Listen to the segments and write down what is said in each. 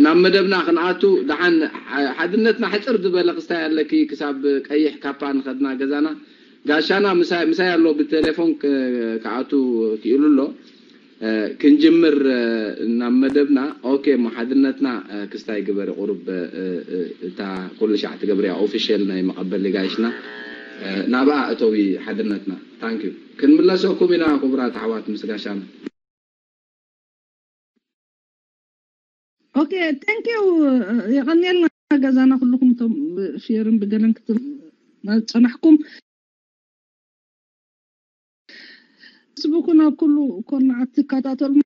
ናብ መደብና ክንኣቱ ደሓን ሓድነትና ሕፅር ዝበለ ክስታይ ኣለኪ ክሳብ ቀይሕ ካፓ ንኸድና ገዛና ጋሻና ምሳይ ኣሎ ብቴሌፎን ክኣቱ ክኢሉ ኣሎ። ክንጅምር ናብ መደብና። ኦኬ እሞ ሓድነትና ክስታይ ግበሪ ቁሩብ እታ ኩሉ ሻዕ ትገብርያ ኦፊሻል ናይ መቐበሊ ጋይሽና ናብኣ እተዊ ሓድነትና ታንኪዩ። ክንምለሰኩም ኢና ክቡራት ኣሕዋት ምስ ጋሻና። ኦኬ ታንኪዩ። የቐንየልና ገዛና ኩልኹም እቶም ብሽርን ብገለን ክትም ዝፀናሕኩም ስቡኩ ናብ ኩሉ ኮርናዓት ትከታተሉና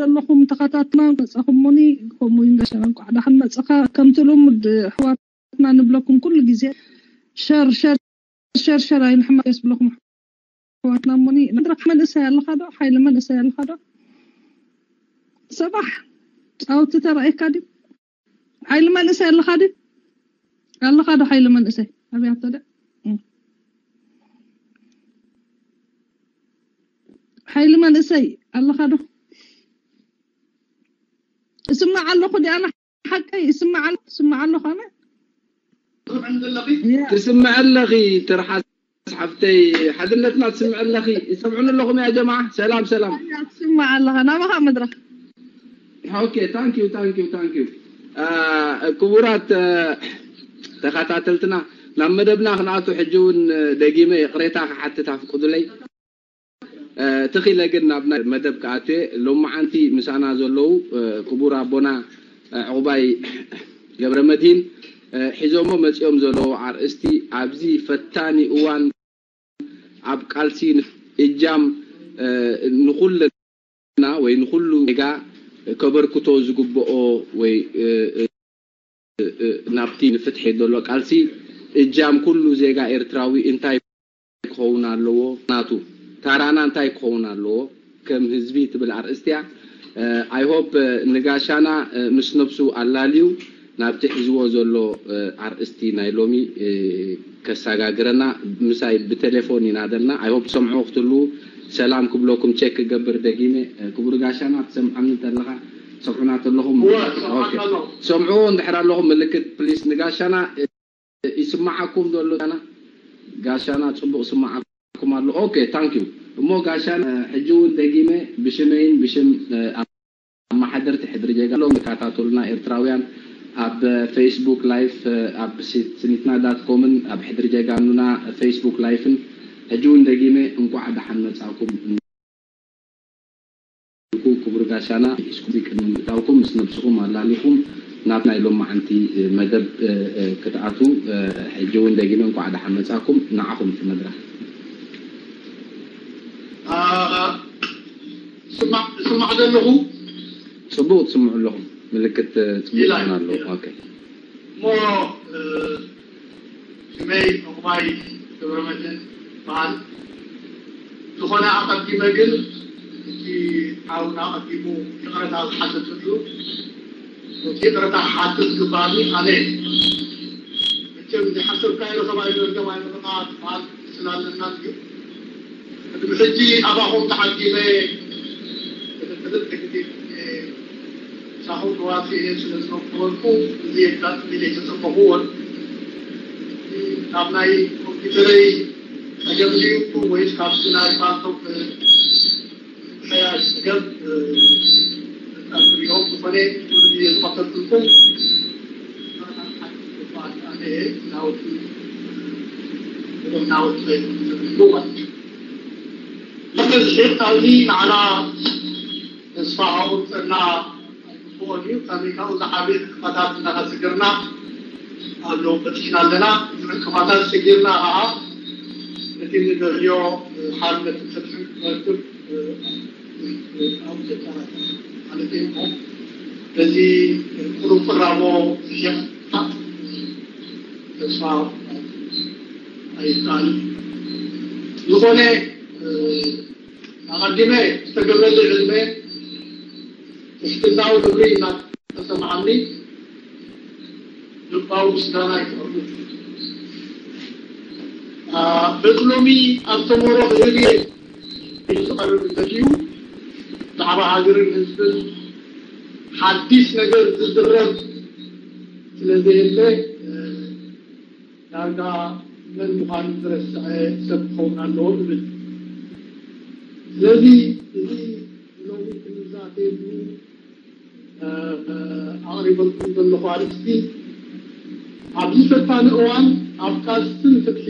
ደለኹም ተኸታትና መጻኹሞኒ ከምኡ ይንገሸና እንኳዕ ዳሕን መጽኻ ከምቲ ልሙድ ኣሕዋትና ንብለኩም ኩሉ ግዜ ሸር ሸር ሸር ሸር ኣይንሕመቅ የስብለኩም ኣሕዋትና እሞኒ መድረክ መንእሰይ ኣለኻ ዶ ሓይሊ መንእሰይ ኣለኻ ዶ ሰባሕ ጻውቲ ተራእየካ ድዩ ሓይሊ መንእሰይ ኣለኻ ድዩ ኣለኻ ዶ ሓይሊ መንእሰይ ኣብያቶ ደ ሓይሊ መንእሰይ ኣለኻ ዶ እስማዕ ኣለኹ ዲ ኣነ ሓቀይ እስማዕ ኣለኹ እስማዕ ኣለኹ ኣነ ትስምዐ ኣለኺ ትርሓስ ሓፍተይ ሓድነትና ትስምዐ ኣለኺ ይሰምዑኒ ኣለኹም ያ ጀማዓ ሰላም ሰላም ትስማዕ ኣለኻ ናባኻ መድረኽ ኦኬ ታንኪዩ ታንኪዩ ታንኪዩ ክቡራት ተኸታተልትና ናብ መደብና ክንኣቱ ሕጂ እውን ደጊመ ይቕሬታ ክሓትት ኣፍቅዱለይ ትኺለ ግን ናብ ናይ መደብ ክኣትየ ሎማዓንቲ ምሳና ዘለዉ ክቡር ኣቦና ዕቑባይ ገብረ መድሂን ሒዞሞ መፂኦም ዘለዉ ኣርእስቲ ኣብዚ ፈታኒ እዋን ኣብ ቃልሲ እጃም ንኹልና ወይ ንኹሉ ዜጋ ከበርክቶ ዝግብኦ ወይ ናብቲ ንፍትሒ ዘሎ ቃልሲ እጃም ኩሉ ዜጋ ኤርትራዊ እንታይ ክኸውን ኣለዎ ናቱ ታራና እንታይ ክኸውን ኣለዎ ከም ህዝቢ ትብል ኣርእስቲ እያ I hope ንጋሻና ምስ ነብሱ ኣላልዩ ናብቲ ሒዝዎ ዘሎ ኣርእስቲ ናይ ሎሚ ከሰጋግረና ምሳይ ብቴሌፎን ይናደና I hope ትሰምዕዎ ክትህልዉ ሰላም ክብለኩም ቸክ ክገብር ደጊመ ክቡር ጋሻና ትሰምዓኒ እንተለኻ ትሰምዑና ተለኹም ትሰምዕዎ እንድሕር ኣለኹም ምልክት ፕሊስ ንጋሻና ይስማዓኩም ዘሎ ጋሻና ጋሻና ጽቡቕ ስማዓኩም ኣሎ ኦኬ ታንክ ዩ እሞ ጋሻና ሕጂ እውን ደጊመ ብሽመይን ብሽም ኣማሓደርቲ ሕድሪ ጀጋ ሎም ተካታተሉና ኤርትራውያን ኣብ ፌስቡክ ላይፍ ኣብ ስኒትና ዳት ኮምን ኣብ ሕድሪ ጀጋኑና ፌስቡክ ላይፍን ሕጂ እውን ደጊመ እንኳዕ ደሓን መጻኩም ክቡር ጋሻና ሒዝኩም ቅድሚ ምእታውኩም ምስ ነብስኹም ኣላሊኹም ናብ ናይ ሎማዓንቲ መደብ ክትኣትዉ ሕጂ እውን ደጊመ እንኳዕ ደሓን መጻኩም ንዓኹም እቲ መድረኽ ስማዕ ዘለኹ ጽቡቕ ትስምዑ ኣለኹም ምልክት ጽቡቕ ኣሎ ኦኬ እሞ ሽመይ ዕቑባይ ገብረመድህን ይበሃል። ዝኾነ ኣቐዲመ ግን እቲ ሓውና ኣቐዲሙ ይቕረታ ዝሓተተሉ እቲ ይቕረታ ክሓትት ዝግባኣኒ ኣነ እየ። መቸም ዘይሓሰብካዮ ከባቢ ደርገም ኣይመረቓ ዝበሃል ስላለና እዩ። ቅድሚ ሕጂ ኣባኹም ተዓዲመ ክልተ ግዜ ምሳኹም ተዋሲኤ ስለ ዝነበርኩ እዚ የጋጥም ኢለ ኣይተጸበኹዎን። ካብ ናይ ኮምፒተረይ ጸገም ድዩ ወይስ ካብቲ ናይ ፓልቶክ ምሕያሽ ጸገም? ካብ ዝሪኦም ዝኾነ ኩሉ ግዜ ዝቐተልኩልኩም ናውቲ ናውቲ ማለት እዩ። ብዝሒ ካብዚ ንዓና ተስፋ ኣቑርፀና ኣይግብኦን እዩ። ከመይ ካብኡ ዝዓበየ ዕንቅፋታት እናተስገርና ኣሎ በፂሕና ኣለና። እዚ ዕንቅፋታት ሰጊርና ከዓ ነቲ ንደልዮ ሓርነትን ፍትሕን ክረክብ ኣብኡ ዘጠናክር ማለት እዩ እሞ በዚ ቁሩብ ቅራቦ ዝሸቕ ተስፋ ኣይከኣልን። ዝኾነ ኣቐዲመ ዝተገብረለይ ዕድመ ትሕትናዊ ክብሪ እናተሰምዓኒ ልባዊ ምስጋና ይቐርብ። በቲ ሎሚ ኣብ ተመሮ ክህብ እየ ዝቐርብ እንተድዩ ብዛዕባ ሃገርን ህዝብን ሓድሽ ነገር ዝዝረብ ስለ ዘየለ፣ እ፣ ዳርጋ መን ምዃኑ ዝረስዐ ሰብ ክኸውን ኣለዎ እብል። ስለዚ እዚ ሎሚ ክንዛተየሉ፣ እ፣ ኣቕሪበልኩም ዘለኹ ኣርእስቲ ኣብዚ ፈታኒ እዋን ኣብ ቃልስን ፍትሒ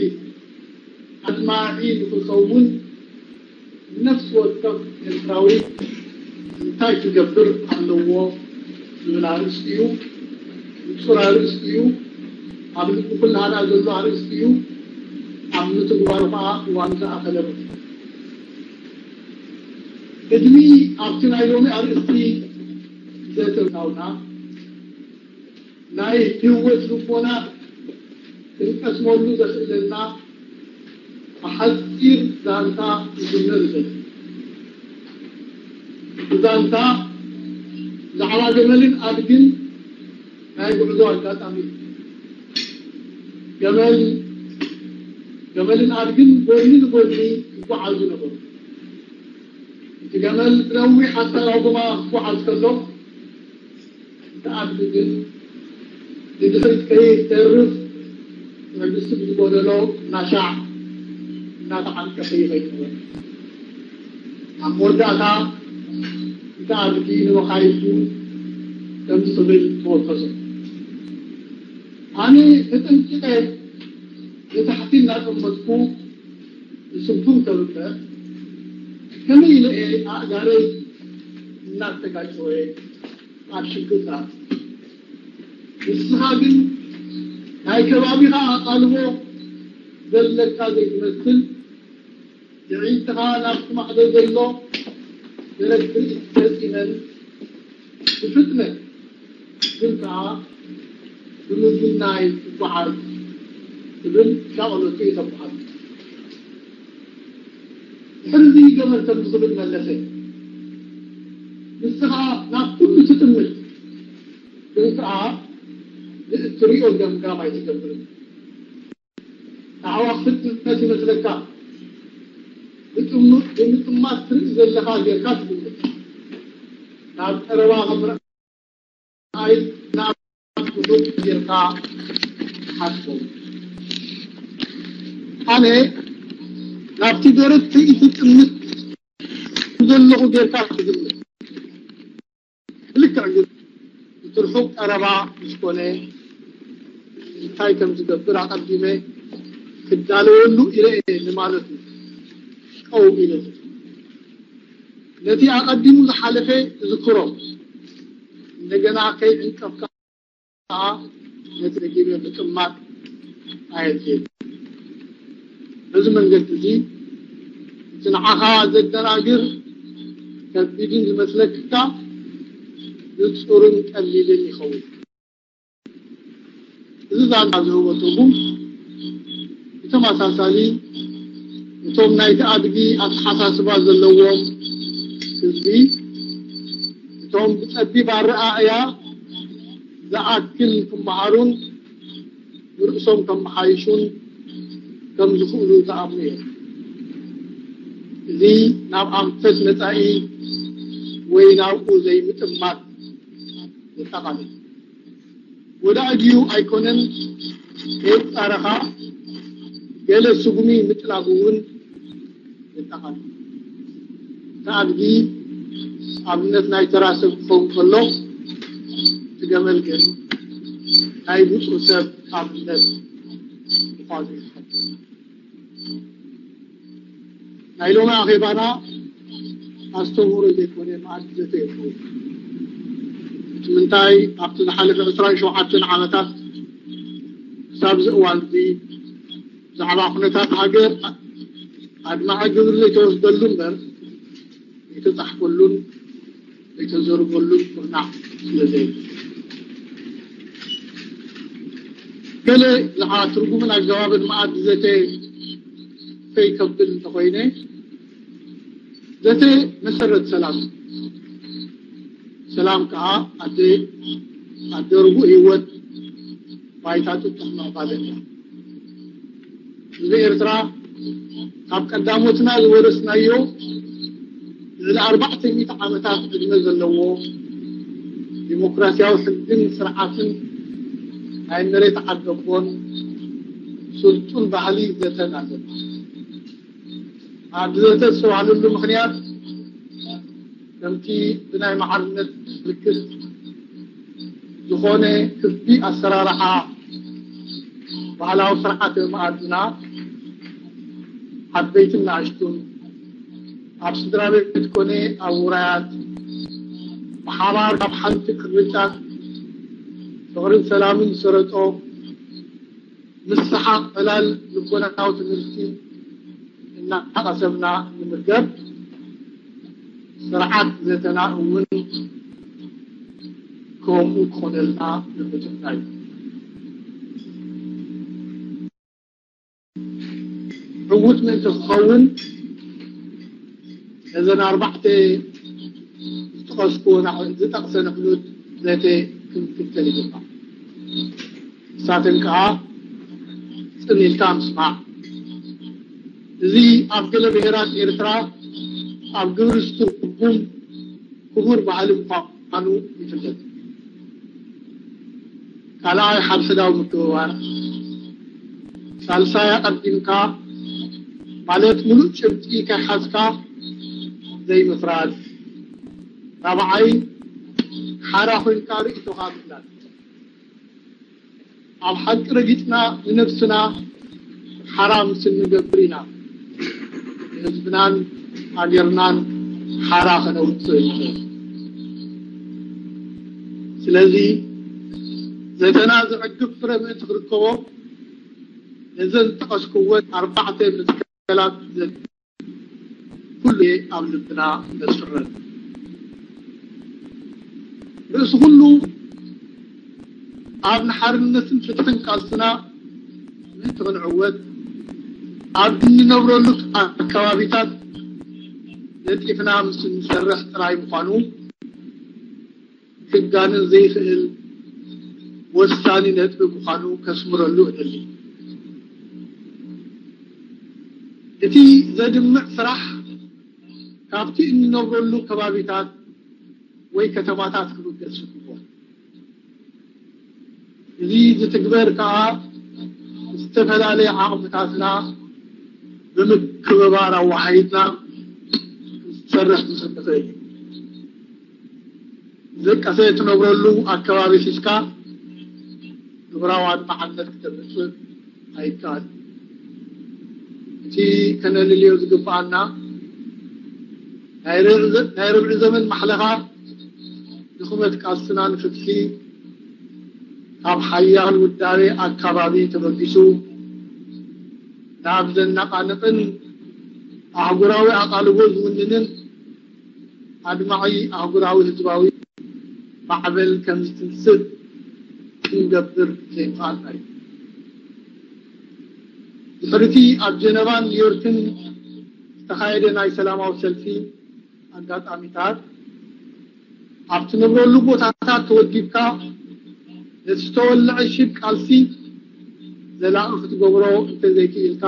ኣድማዒ ንኽኸውን ነፍሲ ወከፍ ኤርትራዊ እንታይ ክገብር ኣለዎ ዝብል ኣርእስቲ እዩ። ንጹር ኣርእስቲ እዩ። ኣብ ልቢ ኩላህና ዘሎ ኣርእስቲ እዩ። ኣብ ምትግባሩ ከኣ እዋኑ ዝኣኸለ እዩ። ቅድሚ ኣብቲ ናይ ሎሚ ኣርእስቲ ዘተታውና ናይ ህይወት ልቦና ክንቀስመሉ ዘኽእለና ብሓጺር ዛንታ ክጅምር እደሊ። እቲ ዛንታ ብዛዕባ ገመልን ኣድግን ናይ ጉዕዞ ኣጋጣሚ እዩ። ገመል፣ ገመልን ኣድግን ጎኒ ንጎኒ ይጓዓዙ ነበሩ። እቲ ገመል ብነዊሕ ኣተራጉማ ክጓዓዝ ከሎ፣ እቲ ኣድጊ ግን ንድሕሪት ከይተርፍ ትዕግስቲ ብዝጎደሎ እናሻዕ እናተዓንቀፈ ይኸይድ ነበረ። ኣብ መወዳእታ እቲ ኣድጊ ንመኻይዱ ከምዚ ክብል ተወከሶ። ኣነ ተጠንቂቐ ንታሕቲ እናጠመትኩ ንስንኩል ከብቅዕ፣ ከመይ ኢለ እየ ኣእጋረይ እናተጋጨወ ኣብ ሽግር ዝኣቱ? ንስኻ ግን ናይ ከባቢኻ ኣቓልቦ ዘለካ ዘይትመስል፣ የዒንትኻ ናብቲ ማዕዶ ዘሎ ደረት ትርኢት ተርኢመን ብፍጥነት ግን ከኣ ብምዝናይ ትጓዓዝ ትብል ሻቕሎቱ እየ ተጓዓዝ። ድሕሪ እዚ ገመል ከምዚ ክብል መለሰ፣ ንስኻ ናብ ኩሉ ትጥምት፣ ግን ከኣ ንእትርእዮ ገምጋም ኣይትገብርን። ኣዕዋፍ ፍጥነት ይመስለካ። ብጥሙ-፣ ብምጥማት ትርኢ ዘለኻ ጌርካ ትግምት። ናብ ቀረባ ከም ምርኣይ ናብ ርሑቕ ጌርካ ሓስቦ። ኣነ ናብቲ ደረት ትርኢ ትጥምት ዘለኹ ጌርካ ትግምት። ብልክዕ ግን እቲ ርሑቕ ቀረባ ምስ ኮነ እንታይ ከም ዝገብር ኣቐዲመ ክዳለወሉ ኢለ እየ ንማለቱ ጠው ኢለ። ነቲ ኣቐዲሙ ዝሓለፈ እዝክሮ፣ እንደገና ከይዕንቀፍካ ከኣ ነቲ ደጊመ ምጥማት ኣየድልየን። በዚ መንገዲ እዚ እቲ ንዓኻ ዘደናግር ከቢድን ዝመስለካ ንጹርን ቀሊልን ይኸውን። እዚ ዛንታ ዝህቦ ትርጉም ብተመሳሳሊ እቶም ናይቲ ኣድጊ ኣተሓሳስባ ዘለዎም ህዝቢ፣ እቶም ብጸቢብ ኣረኣእያ ዝኣክል ክመሃሩን ንርእሶም ከመሓይሹን ከም ዝኽእሉ ዝኣምኑ እዮም። እዚ ናብ ኣንፈት መጻኢ ወይ ናብኡ ዘይምጥማት የጠቓልል። ወደ ኣድዩ ኣይኮነን ከየጻረኻ ገለ ስጉሚ ምጥላብ እውን የጠቓልል። እቲ ኣድጊ ኣብነት ናይ ተራ ሰብ ክኸውን ከሎ፣ እቲ ገመል ግን ናይ ብፁዕ ሰብ ኣብነት ምዃኑ ይሕብር። ናይ ሎሚ ኣኼባና ኣስተምህሮ ዘይኮነ መኣዲ ዘተ ይኸውን። እቲ ምንታይ ኣብቲ ዝሓለፈ ዕስራን ሸውዓተን ዓመታት ክሳብ እዚ እዋን እዚ ብዛዕባ ኩነታት ሃገር ኣድማዒ ግብሪ ዘይተወስደሉ እምበር ዘይተጻሕፈሉን ዘይተዘርበሉን ኩርናዕ ስለ ዘየለ። ገለ ብዛዕባ ትርጉምን ኣገባብን መኣዲ ዘተ ከይከብል እንተኾይነ፣ ዘተ መሰረት ሰላም እዩ። ሰላም ከኣ ኣደ፣ ኣደ ርቡእ ህይወት ባይታ ጥጡሕ ምዕባለ እያ። ህዝቢ ኤርትራ ካብ ቀዳሞትና ዝወረስናዮ ልዕሊ ኣርባዕተ ሚእቲ ዓመታት ዕድመ ዘለዎ ዲሞክራሲያዊ ሕግን ስርዓትን ናይ መሬት ዓደቦን ስልጡን ባህሊ ዘተን ኣለና። ኣብ ዘተ ዝተባህለሉ ምኽንያት ከምቲ ብናይ ማዕርነት ምልክት ዝኾነ ክቢ ኣሰራርሓ ባህላዊ ስርዓት መኣድና ዓበይትን ንኣሽቱን ኣብ ስድራ ቤት ኮነ ኣብ ውራያት ብሓባር ካብ ሓንቲ ቅርጫት ፍቕርን ሰላምን ዝሰረጾ ምስሓቕ ዕላል ልቦናዊ ትምህርቲ እናቐሰምና ንምገብ ስርዓት ዘተና እውን ከምኡ ክኾነልና ንምትምናይ። ዕዉት ምእንቲ ክኸውን ነዘን ኣርባዕተ ዝጠቐስኩ ዝጠቕሰ ንሕሉት ዘተ ክንክተል ይግባእ። ንሳተን ከዓ ጽን ኢልካ ምስማዕ። እዚ ኣብ ገለ ብሄራት ኤርትራ ኣብ ግብሪ ዝትርጉም ክቡር ባህሊ ምዃኑ ይፍለጥ። ካልኣይ ሓድሕዳዊ ምክብባር፣ ሳልሳይ ኣቐዲምካ ማለት ምሉእ ጭብጢ ከይሓዝካ ዘይምፍራድ፣ ራብዓይ ሓራ ኮይንካ ርእይቶኻ ምግላጽ። ኣብ ሓቂ ረጊጽና ንነብስና ሓራ ምስ እንገብር ኢና ንህዝብናን ሃገርናን ሓራ ከነውፅእ ንኽእል። ስለዚ ዘተና ዘዕግብ ፍረ ምእንቲ ክርከቦ ነዘን ዝጠቐስኩወን ኣርባዕተ መትከላት ኩሉ ኣብ ልብና ነስፍረን። ርእሲ ኩሉ ኣብ ንሓርነትን ፍትሕን ቃልስና ምእንቲ ክንዕወት ኣብ እንነብረሉ ኣከባቢታት ነጢፍና ምስ እንሰርሕ ጥራይ ምዃኑ ክጋንን ዘይክእል ወሳኒ ነጥቢ ምዃኑ ከስምረሉ እደሊ። እቲ ዘድምዕ ስራሕ ካብቲ እንነብረሉ ከባቢታት ወይ ከተማታት ክብገስ ይግባእ። እዚ ዝትግበር ከኣ ዝተፈላለየ ዓቕምታትና ብምክብባር ኣወሃሂድና ክንሰርሕ ምስ እንኽእል እዩ። ዝደቀሰ እትነብረሉ ኣከባቢ ሒዝካ ግብራዊ ኣድማዕነት ክተምጽእ ኣይከኣል። እቲ ከነልልዮ ዝግብኣና ናይ ርብዒ ዘ-፣ ናይ ርብዒ ዘመን ማሕለኻ ድኽመት ቃልስና ንፍትሒ ካብ ሓያል ውዳቤ ኣካባቢ ተበጊሱ ናብ ዘናቓንቕን ኣህጉራዊ ኣቓልቦ ዝውንንን ኣድማዒ ኣህጉራዊ ህዝባዊ ማዕበል ከም ዝትንስእ ክንገብር ዘይምኽኣልና እዩ። ድሕሪቲ ኣብ ጀነቫን ኒውዮርክን ዝተኻየደ ናይ ሰላማዊ ሰልፊ ኣጋጣሚታት ኣብ ትነብረሉ ቦታታት ተወዲብካ ነቲ ዝተወልዐ ሽግ ቃልሲ ዘላቒ ክትገብሮ እንተዘይክኢልካ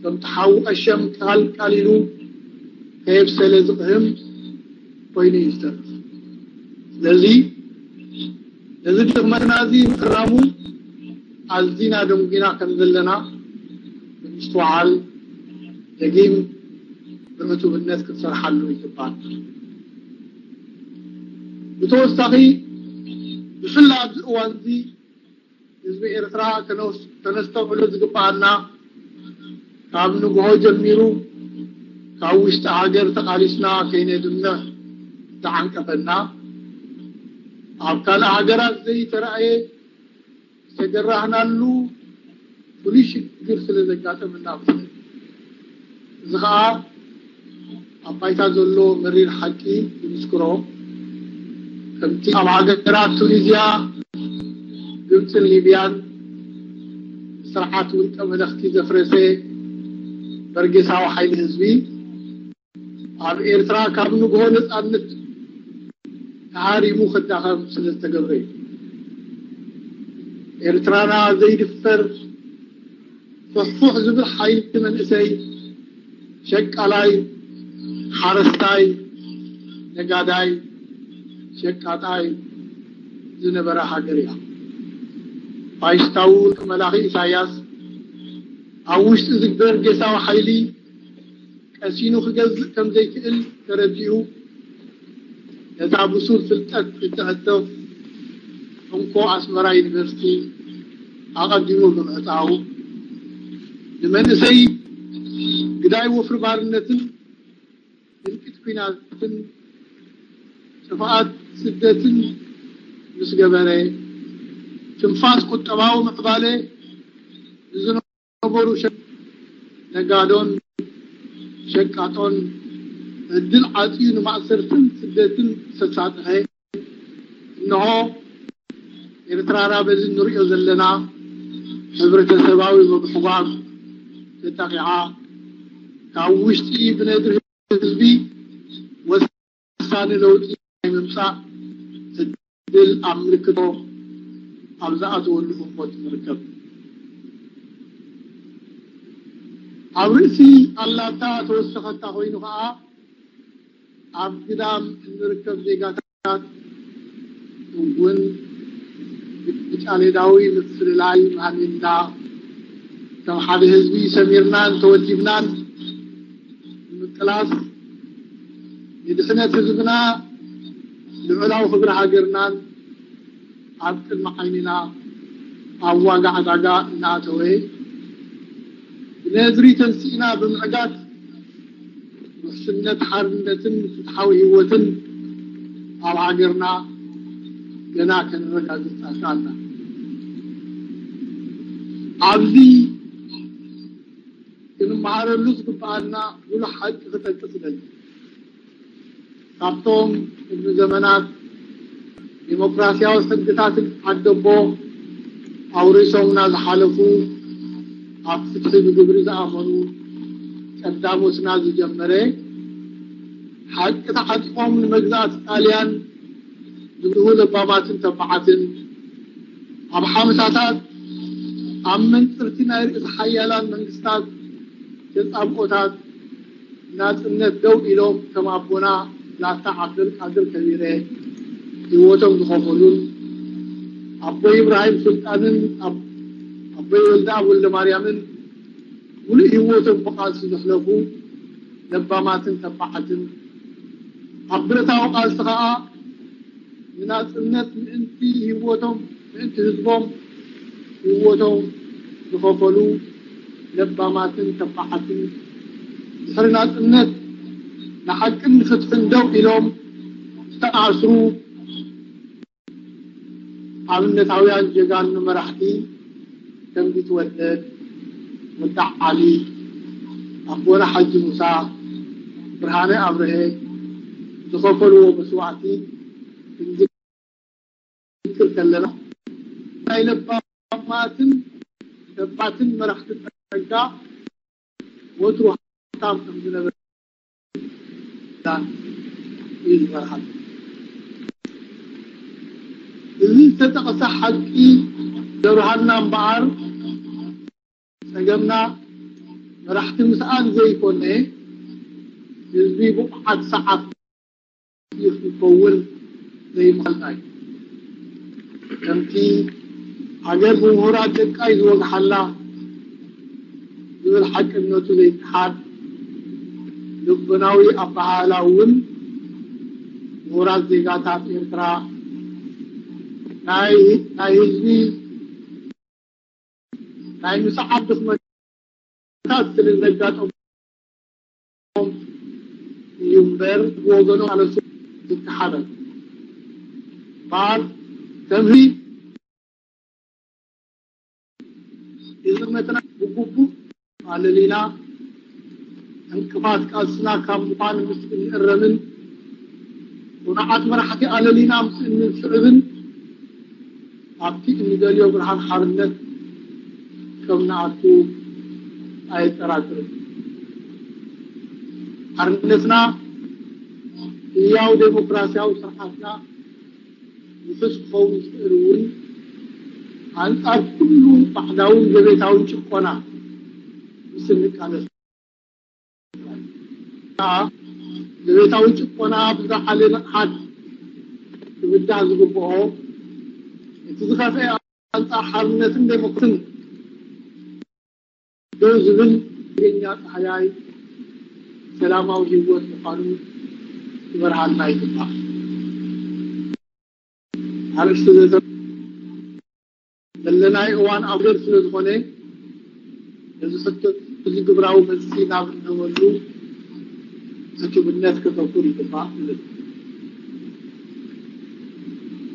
ከምቲ ሓዊ ቀሸም ቃል ቃል ኢሉ ከየብሰለ ዝቕህም ኮይኑ እዩ ዝተርፍ። ስለዚ ነዚ ድኽመትና እዚ ምእራሙ ኣዚና ደንጒና ከም ዘለና ብምስትውዓል ደጊም ብዕቱብነት ክንሰርሓሉ ይግባእ። ብተወሳኺ ብፍላይ ኣብዚ እዋን እዚ ህዝቢ ኤርትራ ከነስ-፣ ከነስተውዕሎ ዝግባኣና ካብ ንግሆ ጀሚሩ ካብ ውሽጢ ሃገር ተቓሊስና ከይነድምዕ ዝዓንቀፈና ኣብ ካልእ ሃገራት ዘይተራእየ ዝተገራህናሉ ፍሉይ ሽግር ስለ ዘጋጠመና ብስለት እዚ ኸኣ ኣብ ባይታ ዘሎ መሪር ሓቂ ይምስክሮ። ከምቲ ኣብ ሃገራት ቱኒዝያ፣ ግብጽን ሊብያን ስርዓት ውልቀ መለኽቲ ዘፍረሰ በርጌሳዊ ሓይሊ ህዝቢ ኣብ ኤርትራ ካብ ንግሆ ነጻነት ተሃሪሙ ክዳኸም ስለ ዝተገብረ እዩ። ኤርትራና ዘይድፈር ፍሕፉሕ ዝብል ሓይሊ መንእሰይ፣ ሸቃላይ፣ ሓረስታይ፣ ነጋዳይ፣ ሸቃጣይ ዝነበራ ሃገር እያ። ፋሽስታዊ ውልቂ መላኺ ኢሳያስ ኣብ ውሽጢ ዝግበር ጌሳዊ ሓይሊ ቀሲኑ ክገዝእ ከም ዘይክእል ተረዲኡ፣ ነታ ብሱር ፍልጠት እተዕጥቕ እንኮ ኣስመራ ዩኒቨርሲቲ ኣቐዲሙ ብምዕጻዉ፣ ንመንእሰይ ግዳይ ወፍሪ ባርነትን ህልቂት ኲናትን ጥፍኣት ስደትን ምስ ገበረ፣ ትንፋስ ቁጠባዊ ምዕባለ ንዝነበሩ ሸ-፣ ነጋዶን ሸቃጦን ዕድል ዓጽዩ ንማእሰርትን ስደትን ዘሳጥሐ፣ እንሆ ኤርትራና በዚ እንርእዮ ዘለና ሕብረተሰባዊ ምብሕጓግ ተጠቒዓ፣ ካብ ውሽጢ ብነድሪ ህዝቢ ወሳኒ ለውጢ ናይ ምምጻእ ዕድል ኣምልክቶ ኣብ ዝኣተወሉ ህሞት ንርከብ። ኣብ ርእሲ ኣላታ ተወሰኸታ ኮይኑ ከኣ፣ ኣብ ግዳም እንርከብ ዜጋታት እውን ብጫሌዳዊ ምፍልላይ ማኒና ከም ሓደ ህዝቢ ሰሚርናን ተወዲብናን ንምቅላስ፣ ንድሕነት ህዝብና፣ ልዑላዊ ክብሪ ሃገርናን ኣብ ቅድሚ ዓይንና ኣብ ዋጋ ዕዳጋ እናኣተወ፣ ብነድሪ ተንሲእና ብምዕጋት ውሕስነት ሓርነትን ፍትሓዊ ህይወትን ኣብ ሃገርና ገና ከነረጋግጽ ኣካልና። ኣብዚ ክንመሃረሉ ዝግብኣና ጉሉሕ ሓቂ ክጠቅስ እደሊ። ካብቶም ቅድሚ ዘመናት ዲሞክራሲያዊ ሕግታትን ዓደቦ ኣውሪሶምና ዝሓለፉ፣ ኣብ ፍትሒ ብግብሪ ዝኣመኑ ቀዳሞትና ዝጀመረ፣ ሓቂ ተዓጢቖም ንመግዛእቲ ጣልያን ዝብድሁ ለባማትን ተባዓትን፣ ኣብ ሓምሳታት ኣብ መንጽርቲ ናይ ርእሰ ሓያላን መንግስታት ተጻብኦታት ናጽነት ደው ኢሎም፣ ከም ኣቦና ላታ ዓብደልቃድር ከቢረ ህይወቶም ዝኸፈሉን፣ ኣቦይ ኢብራሂም ሱልጣንን ኣብ-፣ ኣቦይ ወልደኣብ ወልደማርያምን ምሉእ ህይወቶም ብቃልሲ ዘሕለፉ ለባማትን ተባዓትን፣ ኣብ ብረታዊ ቃልሲ ከኣ ንናጽነት ምእንቲ ህይወቶም፣ ምእንቲ ህዝቦም ህይወቶም ዝኸፈሉ ለባማትን ተባዓትን፣ ድሕሪ ናጽነት ንሓቅን ንፍትሕን ደው ኢሎም ዝተኣስሩ ኣብነታውያን ጀጋኑ መራሕቲ ከም ቢትወደድ፣ ወዲ ዓሊ፣ ኣቦና ሓጂ ሙሳ፣ ብርሃነ ኣብርሀ ዝኸፈልዎ መስዋእቲ ክንዝክር ከለና፣ ናይ ለባማትን ተባዕትን መራሕቲ ጸጋ ወትሩ ሃብታም ከም ዝነበረ እዩ ዝበሃል። እዚ ዝተጠቕሰ ሓቂ ዘብርሃልና እምበኣር፣ ጸገምና መራሕቲ ምስኣን ዘይኮነ፣ ህዝቢ ብቑዓት ሰዓብቲ ክኸውን ዘይምኽኣልና እዩ። ከምቲ ሃገር ብምሁራት ደቃይ ዝወግሓላ ዝብል ሓቅነቱ ዘይከሓድ ልቦናዊ ኣበሃህላ እውን፣ ምሁራት ዜጋታት ኤርትራ ናይ፣ ናይ ህዝቢ ናይ ምስዓብ ድኽመታት ስለ ዘጋጠሞም እዩ እምበር፣ ብወገኖም ማለቱ ዝተሓበ በዓል ተምሂ ንዝመትና ብግቡእ ኣለሊና፣ ዕንቅፋት ቃልስና ካብ ምዃን ምስ እንእረምን፣ ጽኑዓት መራሕቲ ኣለሊና ምስ እንስዕብን፣ ኣብቲ እንደልዮ ብርሃን ሓርነት ከም ንኣቱ ኣየጠራጥርን። ሓርነትና ህያው ዴሞክራሲያዊ ስርዓትና ውሑስ ክኸውን ዝኽእል እውን ኣንጻር ኩሉ ባዕዳውን ዘቤታውን ጭቆና ምስ እንቃለስ፣ ዘቤታዊ ጭቆና ብዝለዓለ ንቕሓት ክውዳእ ዝግብኦ፣ እቲ ዝኸፍአ ኣንጻር ሓርነትን ዴሞክራሲን ደው ዝብል ሓደገኛ ጻህያይ ሰላማዊ ህይወት ምዃኑ ክበርሃልና ይግባእ። ኣርእስቲ ዘተ ዘለናይ እዋን ኣውደር ስለ ዝኾነ፣ ነዚ ሕቶ እዚ ግብራዊ መልሲ ናብ እንህበሉ ዕቱብነት ከተኩር ይግባእ እብል።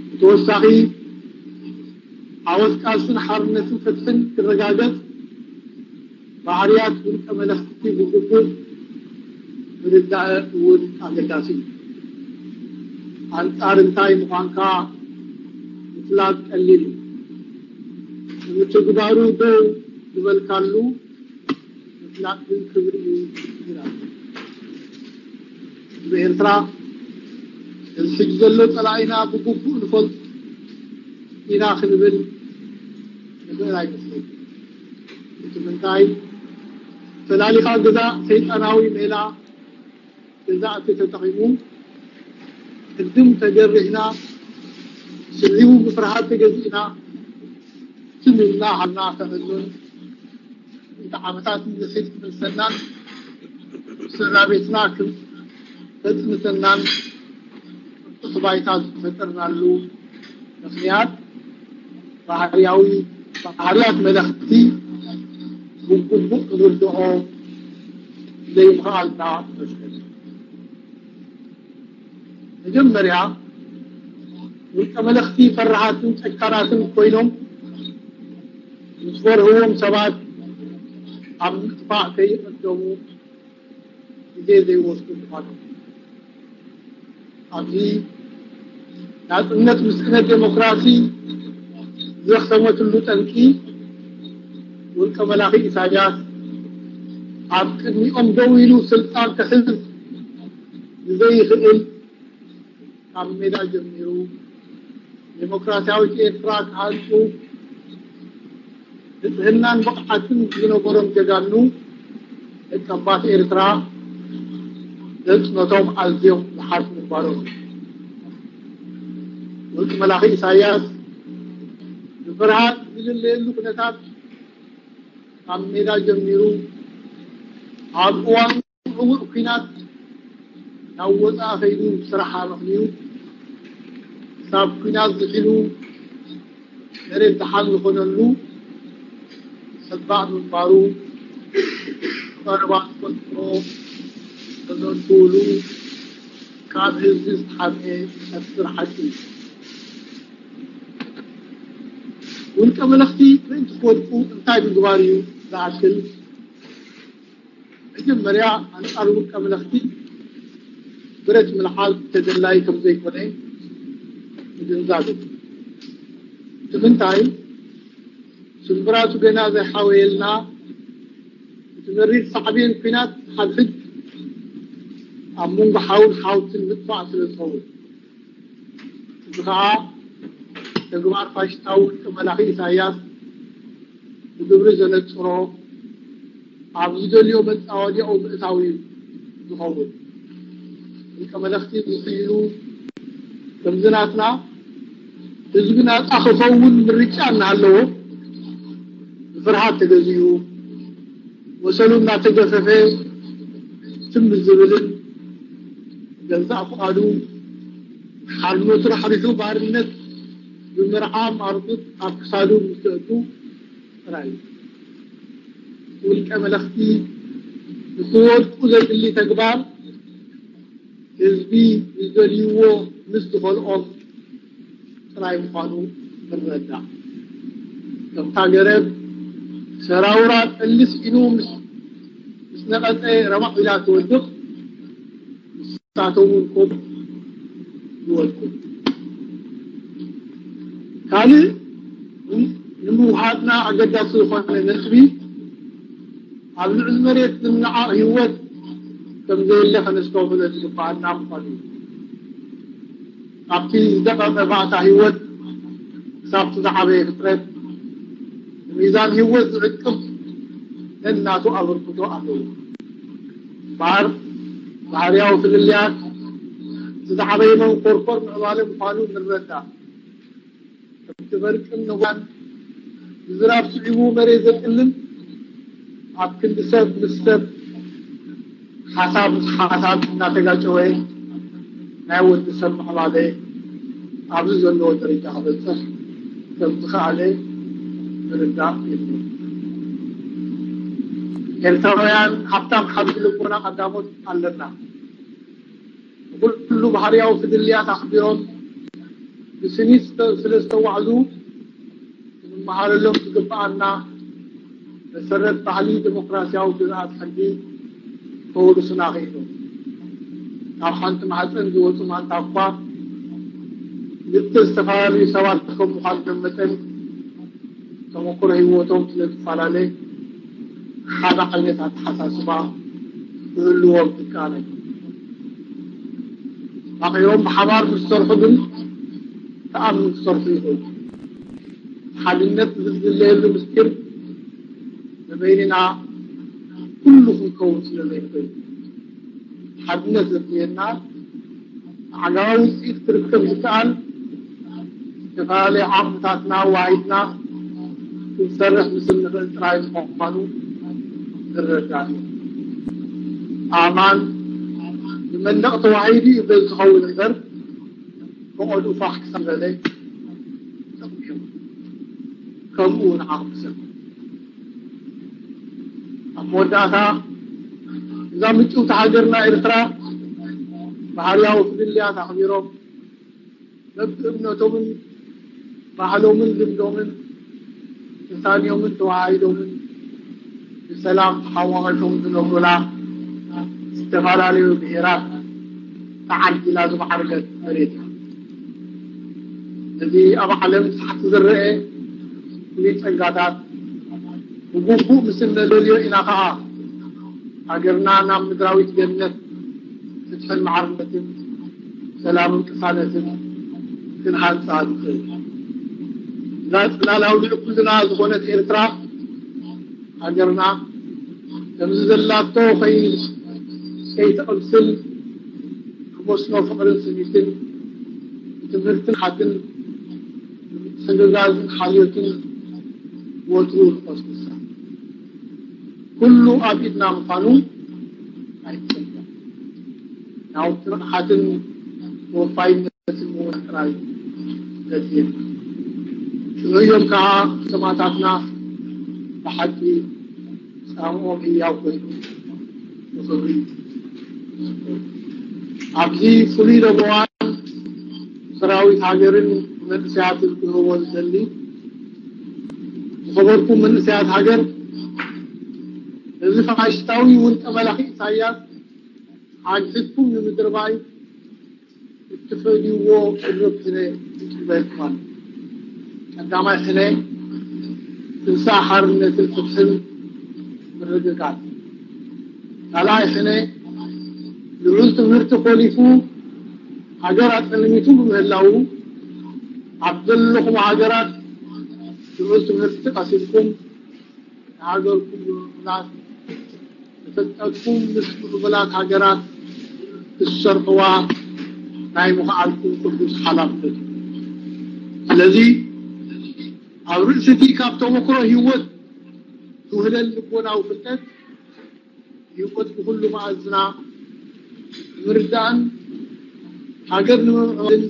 ብተወሳኺ፣ ዓወት ቃልስን ሓርነትን ፍትሕን ክረጋገጽ፣ ባህርያት ውልቀ መለኽቲ ብግቡእ ምርዳእ እውን ኣገዳሲ እዩ። ኣንጻር እንታይ ምዃንካ ምፍላጥ ቀሊል እዩ። ንምትግባሩ ደው ዝበልካሉ ምፍላጥ ግን ክብሪ እዩ ይላል። ህዝቢ ኤርትራ፣ እዚ ሕጂ ዘሎ ጸላኢና ብግቡእ ንፈልጥ ኢና ክንብል ንኽእል ኣይመስለኒ። እቲ ምንታይ፣ ፈላሊኻ ግዛእ ሰይጣናዊ ሜላ ገዛእቲ ተጠቒሙ፣ ቅድም ተገሪህና፣ ስዒቡ ብፍርሃት ተገዚእና፣ ትም ኢልና ሃልና ከዕኑን፣ እንተ ዓመታት ንድሕሪት ክምልሰናን፣ ስድራ ቤትና ክም-፣ ከጽንተናን፣ ጥጡሕ ባይታ ዝፈጠርናሉ ምኽንያት፣ ባህርያዊ፣ ባህርያት መለኽቲ ብግቡእ ክንርድኦ ዘይምኽኣልና ይመስለኒ። መጀመርያ፣ ውልቀ መለኽቲ ፈራሃትን ጨካናትን ኮይኖም፣ ዝፈርህዎም ሰባት ኣብ ምጥፋእ ከይቐደሙ ግዜ ዘይወስዱ ምዃኖም። ኣብዚ ናጽነት ምስእነት ዴሞክራሲ ዘኽሰመትሉ ጠንቂ፣ ውልቀ መላኺ ኢሳያስ ኣብ ቅድሚኦም ደው ኢሉ ስልጣን ክሕዝ ንዘይኽእል፣ ካብ ሜዳ ጀሚሩ ዴሞክራሲያዊት ኤርትራ ክሃንጹ ንጽህናን ብቕዓትን ዝነበሮም ጀጋኑ ደቀባት ኤርትራ፣ ነጽነቶም ኣዝዮም ዝሓት ምንባሮም። ውልቂ መላኺ ኢሳያስ ብፍርሃት ዝልለየሉ ኩነታት፣ ካብ ሜዳ ጀሚሩ ኣብ እዋን ዕዉር ኲናት ናብ ወጻኢ ከይዱ ስራሕ ኣመኽንዩ፣ ክሳብ ኲናት ዝሒሉ መሬት ደሓን ዝኾነሉ ሰባእ ምንባሩ፣ ቀረባ ዝፈልጦ ተዘንትውሉ ካብ ህዝቢ ዝተሓብኤ ነፍስር ሓቂ እዩ። ውልቀ መለኽቲ ምእንቲ ክወድቁ እንታይ ምግባር እዩ ዝኣክል? መጀመርያ፣ ኣንጻር ውልቀ መለኽቲ ብረት ምልዓል ተደላይ ከም ዘይኮነ ምግንዛብ እዩ። እቲ ምንታይ፣ ስንብራቱ ገና ዘይሓወየልና፣ እቲ መሪር ሳዕቤን ኲናት ሓድሕድ ኣብ መንጎ ሓውን ሓውትን ምጥፋእ ስለ ዝኸውን። እዚ ኸኣ ተግባር ፋሽስታዊ ውልቀ መላኺ ኢሳያስ ብግብሪ ዘነጽሮ፣ ኣብ ዝደልዮ መጻወድያኡ ምእታው እዩ ዝኸውን። ውልቀ መለኽቲ ዝኽይሉ ከምዚ ናትና ህዝቢ ናጻ ክኸውን ምርጫ እናሃለዎ፣ ብፍርሃት ተገዚኡ፣ ወሰኑ እናተገፈፈ ትም ዝብልን፣ ገዛእ ፍቓዱ ሓርነቱ ራሕሪሑ ባርነት ብምርዓም ኣርጉት ኣብ ክሳዱ ምስ ዘእቱ ጥራይ እዩ። ውልቀ መለኽቲ ንክወድቁ ዘድሊ ተግባር፣ ህዝቢ ዝደልይዎ ምስ ዝኸልኦም ጥራይ ምዃኑ ንረዳእ። ከምታ ገረብ ሰራውራ ጠሊ ስኢኑ ምስ፣ ምስ ነቐጸ ረማቕ ኢላ ትወድቕ፣ ንሳቶም እውን ከምኡ ይወድቁ። ካልእ ንምውሃድና ኣገዳሲ ዝኾነ ነጥቢ፣ ኣብ ልዕሊ መሬት ዝነዓቕ ህይወት ከም ዘየለ ከነስተውዕሎ ዝግብኣና ምዃኑ እዩ። ካብቲ ዝደቐቐ ባእታ ህይወት ክሳብቲ ዝዓበየ ፍጥረት፣ ንሚዛን ህይወት ዝዕቅብ ነናቱ ኣበርክቶ ኣለዎ። እምበኣር፣ ባህርያዊ ፍልልያት ዝዓበየ መንኮርኮር ምዕባለ ምዃኑ ንረዳእ። ከምቲ በርቅን ነጓን ምዝራብ ስዒቡ መሬት ዘጥልም፣ ኣብ ክንዲ ሰብ ምስ ሰብ ሓሳብ ምስ ሓሳብ እናተጋጨወ ናይ ወዲ ሰብ ምዕባለ ኣብዚ ዘለዎ ደረጃ ክበፅሕ ከም ዝኸኣለ ምርዳእ የድልዮ። ኤርትራውያን ሃብታም ሓድጊ ልቦና ቀዳሞት ኣለና። ንኹሉ ባህርያዊ ፍልልያት ኣኽቢሮም ብስኒት ስለ ዝተዋዕዙ ክንመሃረሎም ዝግብኣና መሰረት ባህሊ ዴሞክራስያዊ ግዝኣት ሕጊ ከውርሱና ክኢሎም። ካብ ሓንቲ ማህፀን ዝወፁ ማንታ እኳ ክልተ ዝተፈላለዩ ሰባት ከም ምዃኖም መጠን ተመኩሮ ህይወቶም ስለ ዝፈላለ ሓደ ዓይነት ኣተሓሳስባ ክህልዎም ዝከኣል ኣይኮነን። ተፋቒሮም ብሓባር ምስ ዝሰርሑ ግን ተኣምር ክሰርሑ ይኽእሉ። ሓድነት ዝድለየሉ ምስጢር ንበይንና ኩሉ ክንከውን ስለ ዘይንኽእል። ሓድነት ዘድልየና ኣዕጋባዊ ውፅኢት ክርከብ ዝከኣል ዝተፈላለየ ዓቕምታትና ኣዋሃሂድና ክንሰርሕ ምስ እንኽእል ጥራይ ምዃኑ ንረዳእ እዩ። ኣማን ብመንደቕ ተዋሂዱ እዩ በዚ ዝኸውን እምበር ብቐድኡ ፋሕ ክሳብ ዝበለ ይጠቕም እዩ። ከምኡ እውን ዓቕሚ ሰብ ኣብ መወዳእታ እዛ ምጭውቲ ሃገርና ኤርትራ ባህርያዊ ፍልልያት ኣኽቢሮም በብእምነቶምን ባህሎምን ልምዶምን ተሳንዮምን ተዋሃሂዶምን ብሰላም ተሓቋቒፎም ዝነብሩላ ዝተፈላለዩ ብሄራት ተዓዲላ ዝማዕረገት መሬት እያ። ነዚ ኣብ ዓለም ታሕቲ ዝረአ ፍሉይ ጸጋታት ብግቡእ ምስ እነለልዮ ኢና ከኣ ሃገርና ናብ ምድራዊት ገነት ፍትሕን ማዕርነትን ሰላምን ቅሳነትን ክንሃንጻ ንኽእል። እዛ ጽላላዊ ልዕኩልና ዝኾነት ኤርትራ ሃገርና ከምዚ ዘላቶ ከይ- ከይትቕምስል ብመስኖ ፍቕርን ስኒትን ብትምህርትን ሓትን ብምትሕግጋዝን ሓልዮትን ወትሩ ንቐስቅሳ። ኩሉ ኣብ ኢድና ምዃኑ ኣይትዘንግዕ። ናውቲ ንቕሓትን ተወፋይነትን ምውናን ጥራይ ዘድልየና። ሽዑ እዮም ከኣ ሰማእታትና ብሓቂ ጻምኦም ህያው ኮይኑ ብኽብሪ ይዝከሩ። ኣብዚ ፍሉይ ለበዋን ሰራዊት ሃገርን መንእሰያትን ክህቦ ዝደሊ፣ ዝኸበርኩም መንእሰያት ሃገር፣ እዚ ፋሽስታዊ ውልቀ መላኺ ኢሳያስ ሓግዝኩም ንምድርባይ እትፈድይዎ ቅርብ ሕነ ይጽበየኩም ኣሎ። ቀዳማይ ሕነ ትንሳእ ሓርነትን ፍትሕን ምርግጋጽ። ካልኣይ ሕነ ልዑል ትምህርቲ ኮሊፉ ሃገር ኣጸልሚቱ ብምህላዉ ኣብ ዘለኹም ሃገራት ልዑል ትምህርቲ ቀሲምኩም ንሃገርኩም ብምምላስ ንፍልጠትኩም ምስ ምዕቡላት ሃገራት ክትሰርሕዋ ናይ ምኽኣልኩም ቅዱስ ሓላፍነት እዩ። ስለዚ ኣብ ርእሲ እቲ ካብ ተመክሮ ህይወት ዝውህለል ልቦናዊ ፍልጠት ህይወት ብኹሉ መኣዝና ንምርዳእን ሃገር ንምምዕባልን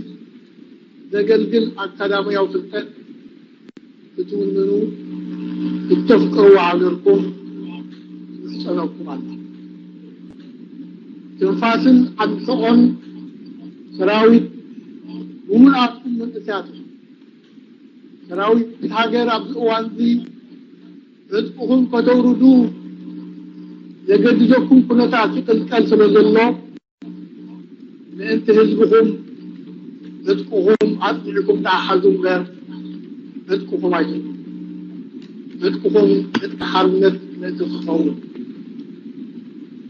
ዘገልግል ኣካዳሚያዊ ፍልጠት ክትውንኑ እተፍቅርዎ ሃገርኩም ትምሕጸነኩም ኣላ። ትንፋስን ዓንተቖን ሰራዊት ብምልኣትኩም መንእሰያት ኢኹም። ሰራዊት ሃገር ኣብዚ እዋንዚ ዕጥቅኹም ከተውርዱ ዘገድደኩም ኩነታት ይቕልቀል ስለ ዘሎ ምእንቲ ህዝብኹም ዕጥቅኹም ኣጽኒዕኩም ተሓሓዙ እምበር ዕጥቅኹም ኣይትንኡ። ዕጥቅኹም ዕጥቂ ሓርነት ምእንቲ ክኸውን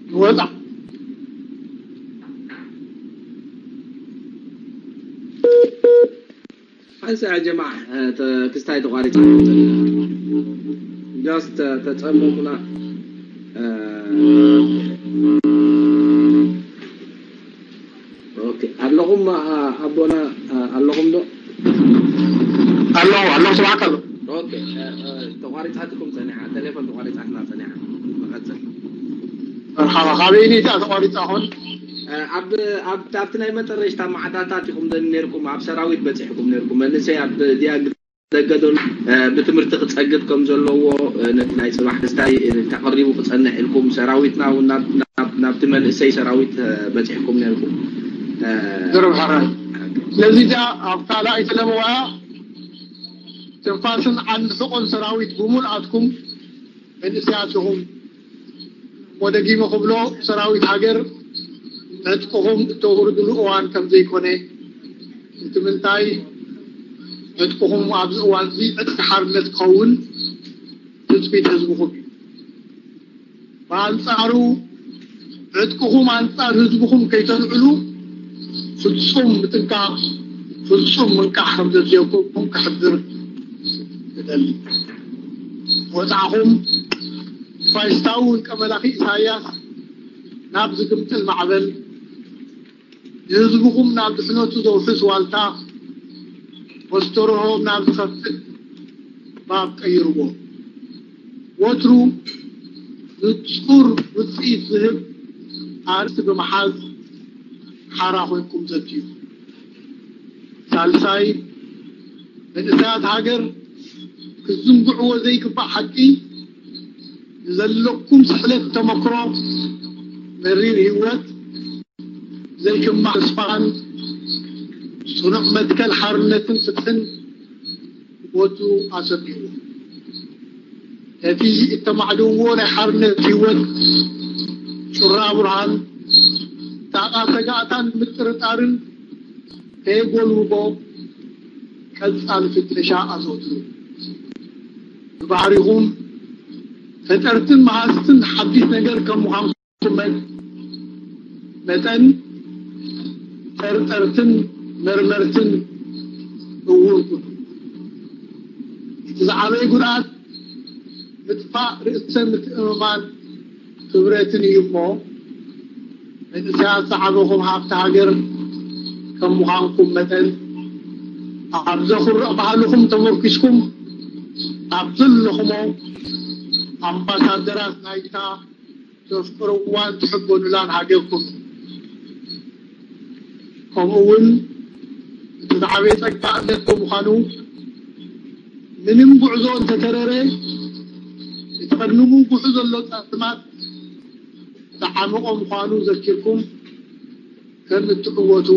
ንወጻ። ሓንሳ ያ ጀማዓ ክስታይ ተቋሪጻ just ተጸመሙና። ኦኬ ኣለኹም ኣ-፣ ኣቦና ኣ-፣ ኣለኹም ዶ? ኣለኹ ኣለኹ ስማዕካ ኣሎ። ኦኬ፣ እ፣ እ፣ ተቋሪጻትኩም ጸኒሓ፣ ቴሌፎን ተቋሪጻትና ጸኒሓ። ንቐጽል። መርሓባ፣ ካበይኒ እታ ተቋሪጻ ኾን? እ፣ ኣብ ኣብ ኣብቲ ናይ መጠረሽታ ማዕዳታት ኢኹም ደ-፣ ነርኩም ኣብ ሰራዊት በጺሕኩም ነርኩም። መንእሰይ ኣብ ዲያግ ደገ ዘሎ፣ እ፣ ብትምህርቲ ክጸግብ ከም ዘለዎ፣ እ፣ ነቲ ናይ ጽባሕ ክስታይ፣ እ፣ ተቐሪቡ ክጸንሕ ኢልኩም ሰራዊትና እውን ናብ ናብ ናብቲ መንእሰይ ሰራዊት፣ እ፣ በጺሕኩም ነርኩም። እ፣ ዝርብ ሕራይ። ስለዚ እዚኣ ኣብ ካልኣይቲ ለመዋያ ትንፋስን ዓንዲ ሕቖን ሰራዊት ብምልኣትኩም መንእሰያት ኢኹም። ወደጊመ ክብሎ ሰራዊት ሃገር ዕጥቅኹም እተውርድሉ እዋን ከም ዘይኮነ፣ እቲ ምንታይ ዕጥቅኹም ኣብዚ እዋን እዚ ዕጥቂ ሓርነት ክኸውን ትጽቢት ህዝብኹም እዩ። ብኣንጻሩ ዕጥቅኹም ኣንጻር ህዝብኹም ከይተልዕሉ ፍጹም ምጥንቃቕ፣ ፍጹም ምንቃሕ ከም ዘድልየኩም ክሕብር እደሊ። ወጻዕኹም ፋሽስታዊ ውልቀ መላኺ ኢሳያስ ናብ ዝግምጥል ማዕበል፣ ንህዝብኹም ናብ ድሕነቱ ዘውሕስ ዋልታ፣ ወስተርሆ ናብ ዝኸፍት ባብ ቀይርዎ። ወትሩ ንጹር ውጽኢት ዝህብ ኣርእስቲ ብምሓዝ ሓራ ኮይንኩም ዘትዩ። ሳልሳይ፣ መንእሰያት ሃገር ክዝንግዕዎ ዘይግባእ ሓቂ፣ ንዘለኩም ስሕለት ተመክሮ፣ መሪር ህይወት፣ ዘይክማዕ ተስፋን ጽኑዕ መትከል ሓርነትን ፍትሕን ቦቱ ኣሰፊዎ። ነቲ እተማዕድዎ ናይ ሓርነት ህይወት ጩራ ብርሃን፣ ጣቓ ሰጋእታን ምጥርጣርን ከየጎልብቦ ቀጻሊ ፍተሻ ኣዘውትሩ። ብባህሪኹም ፈጠርትን መሃዝትን ሓድሽ ነገር ከም ምዃንኩም መጠን፣ ጠርጠርትን መርመርትን እውን ኩኑ። እቲ ዝዓበየ ጉድኣት ምጥፋእ ርእሰ ምትእምማን ክብረትን እዩ እሞ፣ መንእሰያት ዝዓበኹም ሃብቲ ሃገር ከም ምዃንኩም መጠን፣ ኣብ ዘኹርዕ ባህልኹም ተመርኪስኩም ኣብ ዘለኹሞ ኣምባሳደራት ናይታ ተፍቅርዋን ትሕበኑላን ሃገርኩም። ከምኡ እውን እቲ ዝዓበየ ጸጋ እምነት ብምዃኑ፣ ምንም ጉዕዞ እንተተረረ፣ እቲ ቅድሚ ምውግሑ ዘሎ ጸልማት ዝዓመቖ ምዃኑ ዘኪርኩም ከም እትዕወቱ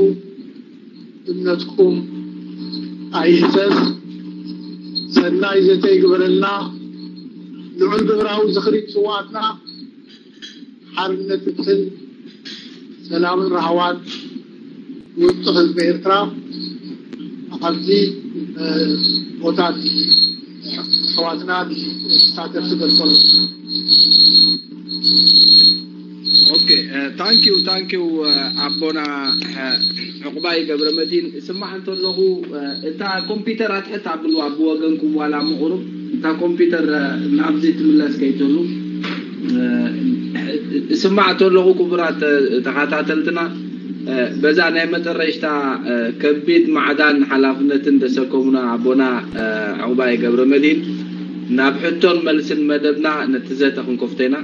እምነትኩም ኣይህሰስ። ሰናይ ዘተ ይግበረልና። ልዑል ብሄራዊ ዝኽሪ ስውኣትና፣ ሓርነት፣ ፍትሕን ሰላምን ራህዋን ውጹዕ ህዝቢ ኤርትራ ኣብዚ፣ እ፣ ቦታ እዚ ኣሕዋትና ንሳተፍ ዝገልጸሉ። ኦኬ፣ እ፣ ታንኪዩ፣ ታንኪዩ፣ እ፣ ኣቦና፣ እ፣ ዕቑባይ ገብረመድህን። ስማዕ እንተለኹ፣ እ፣ እታ ኮምፒውተር ኣትሕት ኣብልዋ ብወገንኩም ዋላ ምቑሩብ እታ ኮምፒውተር፣ እ፣ ናብዚ ትምለስ ከይትህሉ። እ፣ ስማዕ እንተለኹ ክቡራት፣ እ፣ ተኸታተልትና፣ እ፣ በዛ ናይ መጠረሽታ፣ እ፣ ከቢድ ማዕዳን ሓላፍነትን ዘሰከሙና ኣቦና፣ እ፣ ዕቑባይ ገብረመድህን ናብ ሕቶን መልስን መደብና ነቲ ዘተ ክንከፍቶ ኢና።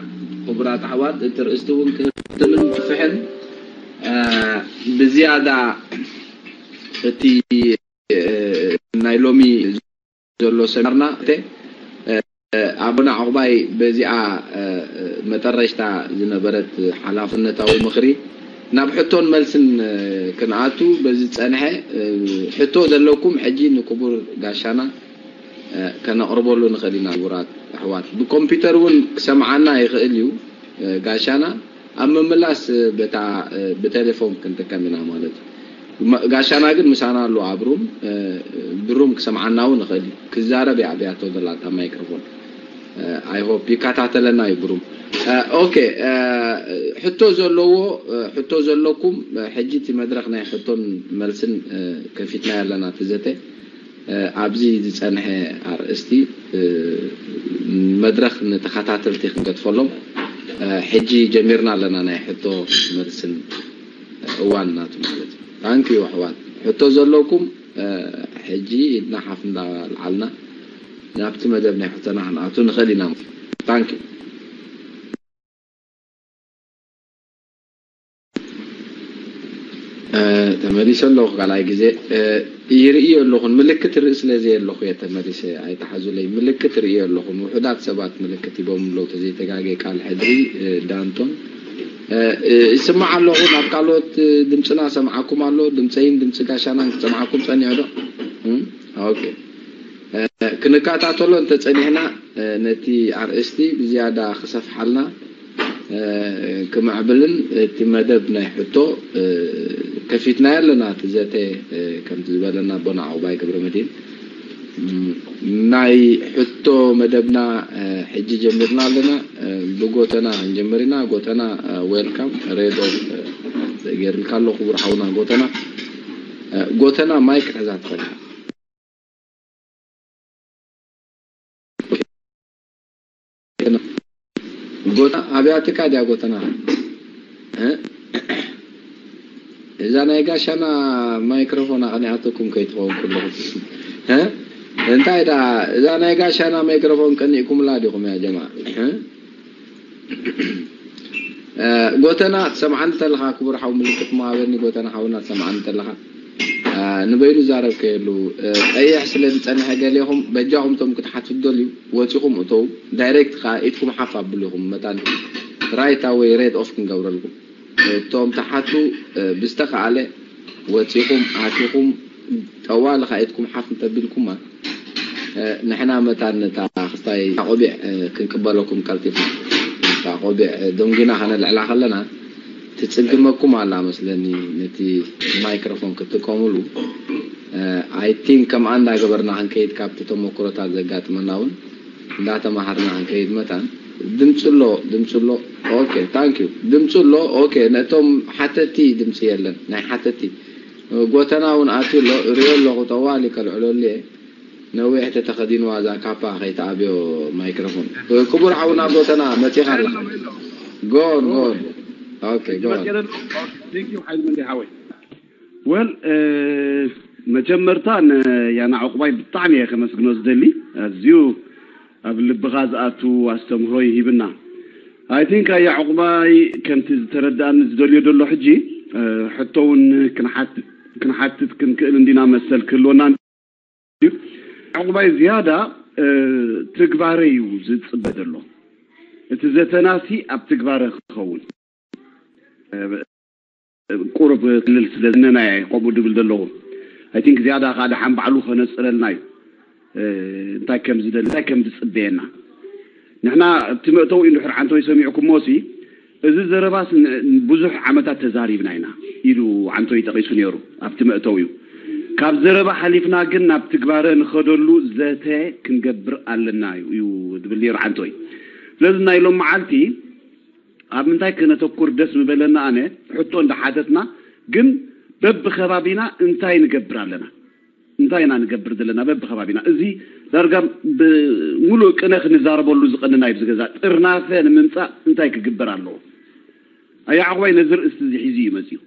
ክቡራት ኣሕዋት፣ እቲ ርእስቲ እውን ክህብትምን ክፍሕን፣ እ፣ ብዝያዳ እቲ፣ እ፣ ናይ ሎሚ ዘሎ ሰሚናርና፣ እተ፣ እ፣ ኣቦና ዕቑባይ በዚኣ፣ እ፣ መጠረሽታ ዝነበረት ሓላፍነታዊ ምኽሪ ናብ ሕቶን መልስን፣ እ፣ ክንኣቱ በዚ ጸንሐ፣ እ፣ ሕቶ ዘለኩም ሕጂ ንክቡር ጋሻና፣ እ፣ ከነቕርበሉ ንኽእል ኢና። ክቡራት ኣሕዋት፣ ብኮምፒውተር እውን ክሰምዓና ይኽእል እዩ፣ እ፣ ጋሻና። ኣብ ምምላስ፣ እ፣ በታ፣ እ፣ ብቴሌፎን ክንጥቀም ኢና ማለት እዩ። ማ-፣ ጋሻና ግን ምሳና ኣሎ ኣብ ሩም፣ እ፣ ብሩም ክሰምዓና እውን ይኽእል እዩ። ክዛረብ እያ ኣብያቶ ዘላ እታ ማይክሮፎን። እ፣ I hope ይከታተለና እዩ ብሩም። እ፣ ኦኬ፣ እ፣ ሕቶ ዘለዎ፣ እ፣ ሕቶ ዘለኩም፣ እ፣ ሕጂ እቲ መድረኽ ናይ ሕቶን መልስን፣ እ፣ ከፊትና ኣለና እቲ ዘተ። እ፣ ኣብዚ ዝጸንሐ ኣርእስቲ፣ እ፣ መድረኽ ንተኸታተልቲ ክንገድፈሎም፣ እ፣ ሕጂ ጀሚርና ኣለና ናይ ሕቶ መልስን እዋን ናቱ ማለት እዩ። ታንኪዩ ኣሕዋት፣ ሕቶ ዘለኩም ሕጂ ኢድና ሓፍ እንዳልዓልና ናብቲ መደብ ናይ ሕቶና ክንኣቱ ንኽእል ኢና። ታንኪዩ። ተመሊሰ ኣለኹ ካልኣይ ግዜ። ይርእዮ ኣለኹን ምልክት ርኢ ስለ ዘየ ኣለኹ እየ ተመሊሰ። ኣይተሓዙለይ፣ ምልክት ርእዮ ኣለኹን። ውሑዳት ሰባት ምልክት ሂቦም ኣለዉ ተዘይተጋገ ቃል ሕድሪ ዳንቶን። ይስማዕ ኣለኹ። ናብ ካልኦት ድምፅና ሰምዓኩም ኣሎ። ድምፀይን ድምፂ ጋሻናን ክሰምዓኩም ፀኒሑ ዶ? ኦኬ። ክንከታተሎ እንተጸኒሕና ነቲ ኣርእስቲ ብዝያዳ ክሰፍሓልና ክምዕብልን እቲ መደብ ናይ ሕቶ ከፊትናዮ ኣለና። እቲ ዘተ ከምቲ ዝበለና ኣቦና ዓቑባይ ገብረመድህን ናይ ሕቶ መደብና ሕጂ ጀሚርና ኣለና። ብጎተና ክንጀምር ኢና። ጎተና ዌልካም ሬዶ ገይርልካ ኣሎ ክቡር ሓውና ጎተና። ጎተና ማይክ ሕዛ ትኽእል። ጎታ ኣብያትካ ድያ ጎተና? እዛ ናይ ጋሻና ማይክሮፎን ኣቕኒኣትኩም ከይትኸውን ኩለኹም እንታይ ዳ እዛ ናይ ጋሻና ማይክሮፎን ቀኒእኩምላ ዲኹም ያ ጀማ? ጎተና ትሰምዓኒ ተለኻ ክቡር ሓው ምልክት መሃበኒ። ጎተና ሓውና ትሰምዓኒ ተለኻ ንበይኑ ዛረብ ከየሉ ቀይሕ ስለ ዝጸንሐ ገሌኹም በጃኹም ቶም ክትሓቱ ደልዩ ወጺኹም እተው። ዳይሬክት ከኣ ኢድኩም ሓፍ ኣብሉ ኢኹም መታን ራይት ኣወይ ሬድ ኦፍ ክንገብረልኩም። እቶም ተሓቱ ብዝተኻኣለ ወጺኹም ኣቲኹም ጠዋሊ ከኣ ኢድኩም ሓፍ እንተቢልኩማ ንሕና መታን ነታ ክስታይ ቆቢዕ ክንቅበለኩም ቀልጢፍና እታ ቆቢዕ ደንጉና ከነልዕላ ከለና ትጽግመኩም ኣላ መስለኒ። ነቲ ማይክሮፎን ክትጥቀሙሉ ኣይ ቲንክ ከምኣ እንዳገበርና ክንከይድ ካብቲ ተመክሮታት ዘጋጥመና እውን እንዳተማሃርና ክንከይድ መታን ድምፂ ኣሎ ድምፂ ኣሎ። ኦኬ ታንክ ዩ ድምፂ ኣሎ። ኦኬ ነቶም ሓተቲ ድምፂ የለን ናይ ሓተቲ ጎተና እውን ኣትዩ ኣሎ እሪኦ ኣለኹ ጠዋሊ ከልዕለሉ እየ። ነዊሕ ተተኸዲንዋ እዛ ካፓ ከይተኣብዮ ማይክሮፎን። ክቡር ሓውና ጎተና መፂኻ ኣለኻ። ጎን ጎን ኦኬ ጎን። ሓይል መንዲ ሓወይ ወል መጀመርታ ንያና ዕቁባይ ብጣዕሚ እየ ከመስግኖ ዝደሊ። ኣዝዩ ኣብ ልብኻ ዝኣቱ ኣስተምህሮ ይሂብና። ኣይ ቲንክ ኣያ ዕቁባይ ከምቲ ዝተረዳእኒ ዝደልዮ ዘሎ ሕጂ ሕቶ እውን ክንሓትት ክንክእል እንዲና መሰል ክህልወና። ዕቁባይ ዝያዳ ትግባረ እዩ ዝፅበ ዘሎ። እቲ ዘተናሲ ኣብ ትግባረ ክኸውን ቁሩብ ክልል ስለ ዝነናየ ከምኡ ድብል ዘለኹ። ኣይ ቲንክ ዝያዳ ከዓ ደሓን ባዕሉ ከነፅረልና እዩ እንታይ ከም ዝደሊ እንታይ ከም ዝፅበየና። ንሕና ኣብቲ መእተዊ እንድሕር ዓንተወይ ሰሚዕኩሞ ሲ እዚ ዘረባስ ብዙሕ ዓመታት ተዛሪብና ኢና ኢሉ ዓንቶይ ጠቒሱ ነይሩ ኣብቲ መእተዊኡ። ካብ ዘረባ ሓሊፍና ግን ናብ ትግባረ ንኸደሉ ዘተ ክንገብር ኣለና እዩ ዝብል ነይሩ ዓንቶይ። ስለዚ ናይ ሎም መዓልቲ ኣብ ምንታይ ክነተኩር ደስ ምበለና ኣነ ሕቶ እንዳሓተትና ግን በብከባቢና እንታይ ንገብር ኣለና እንታይ ኢና ንገብር ዘለና በብከባቢና እዚ ዳርጋ ብምሉእ ቅነ ክንዛረበሉ ዝቐንና እዩ ዝገዛ ጥርናፈ ንምምፃእ እንታይ ክግበር ኣለዎ ኣያ ዕቑባይ ነዚ ርእስቲ እዚ ሒዙ እዩ መፅዩ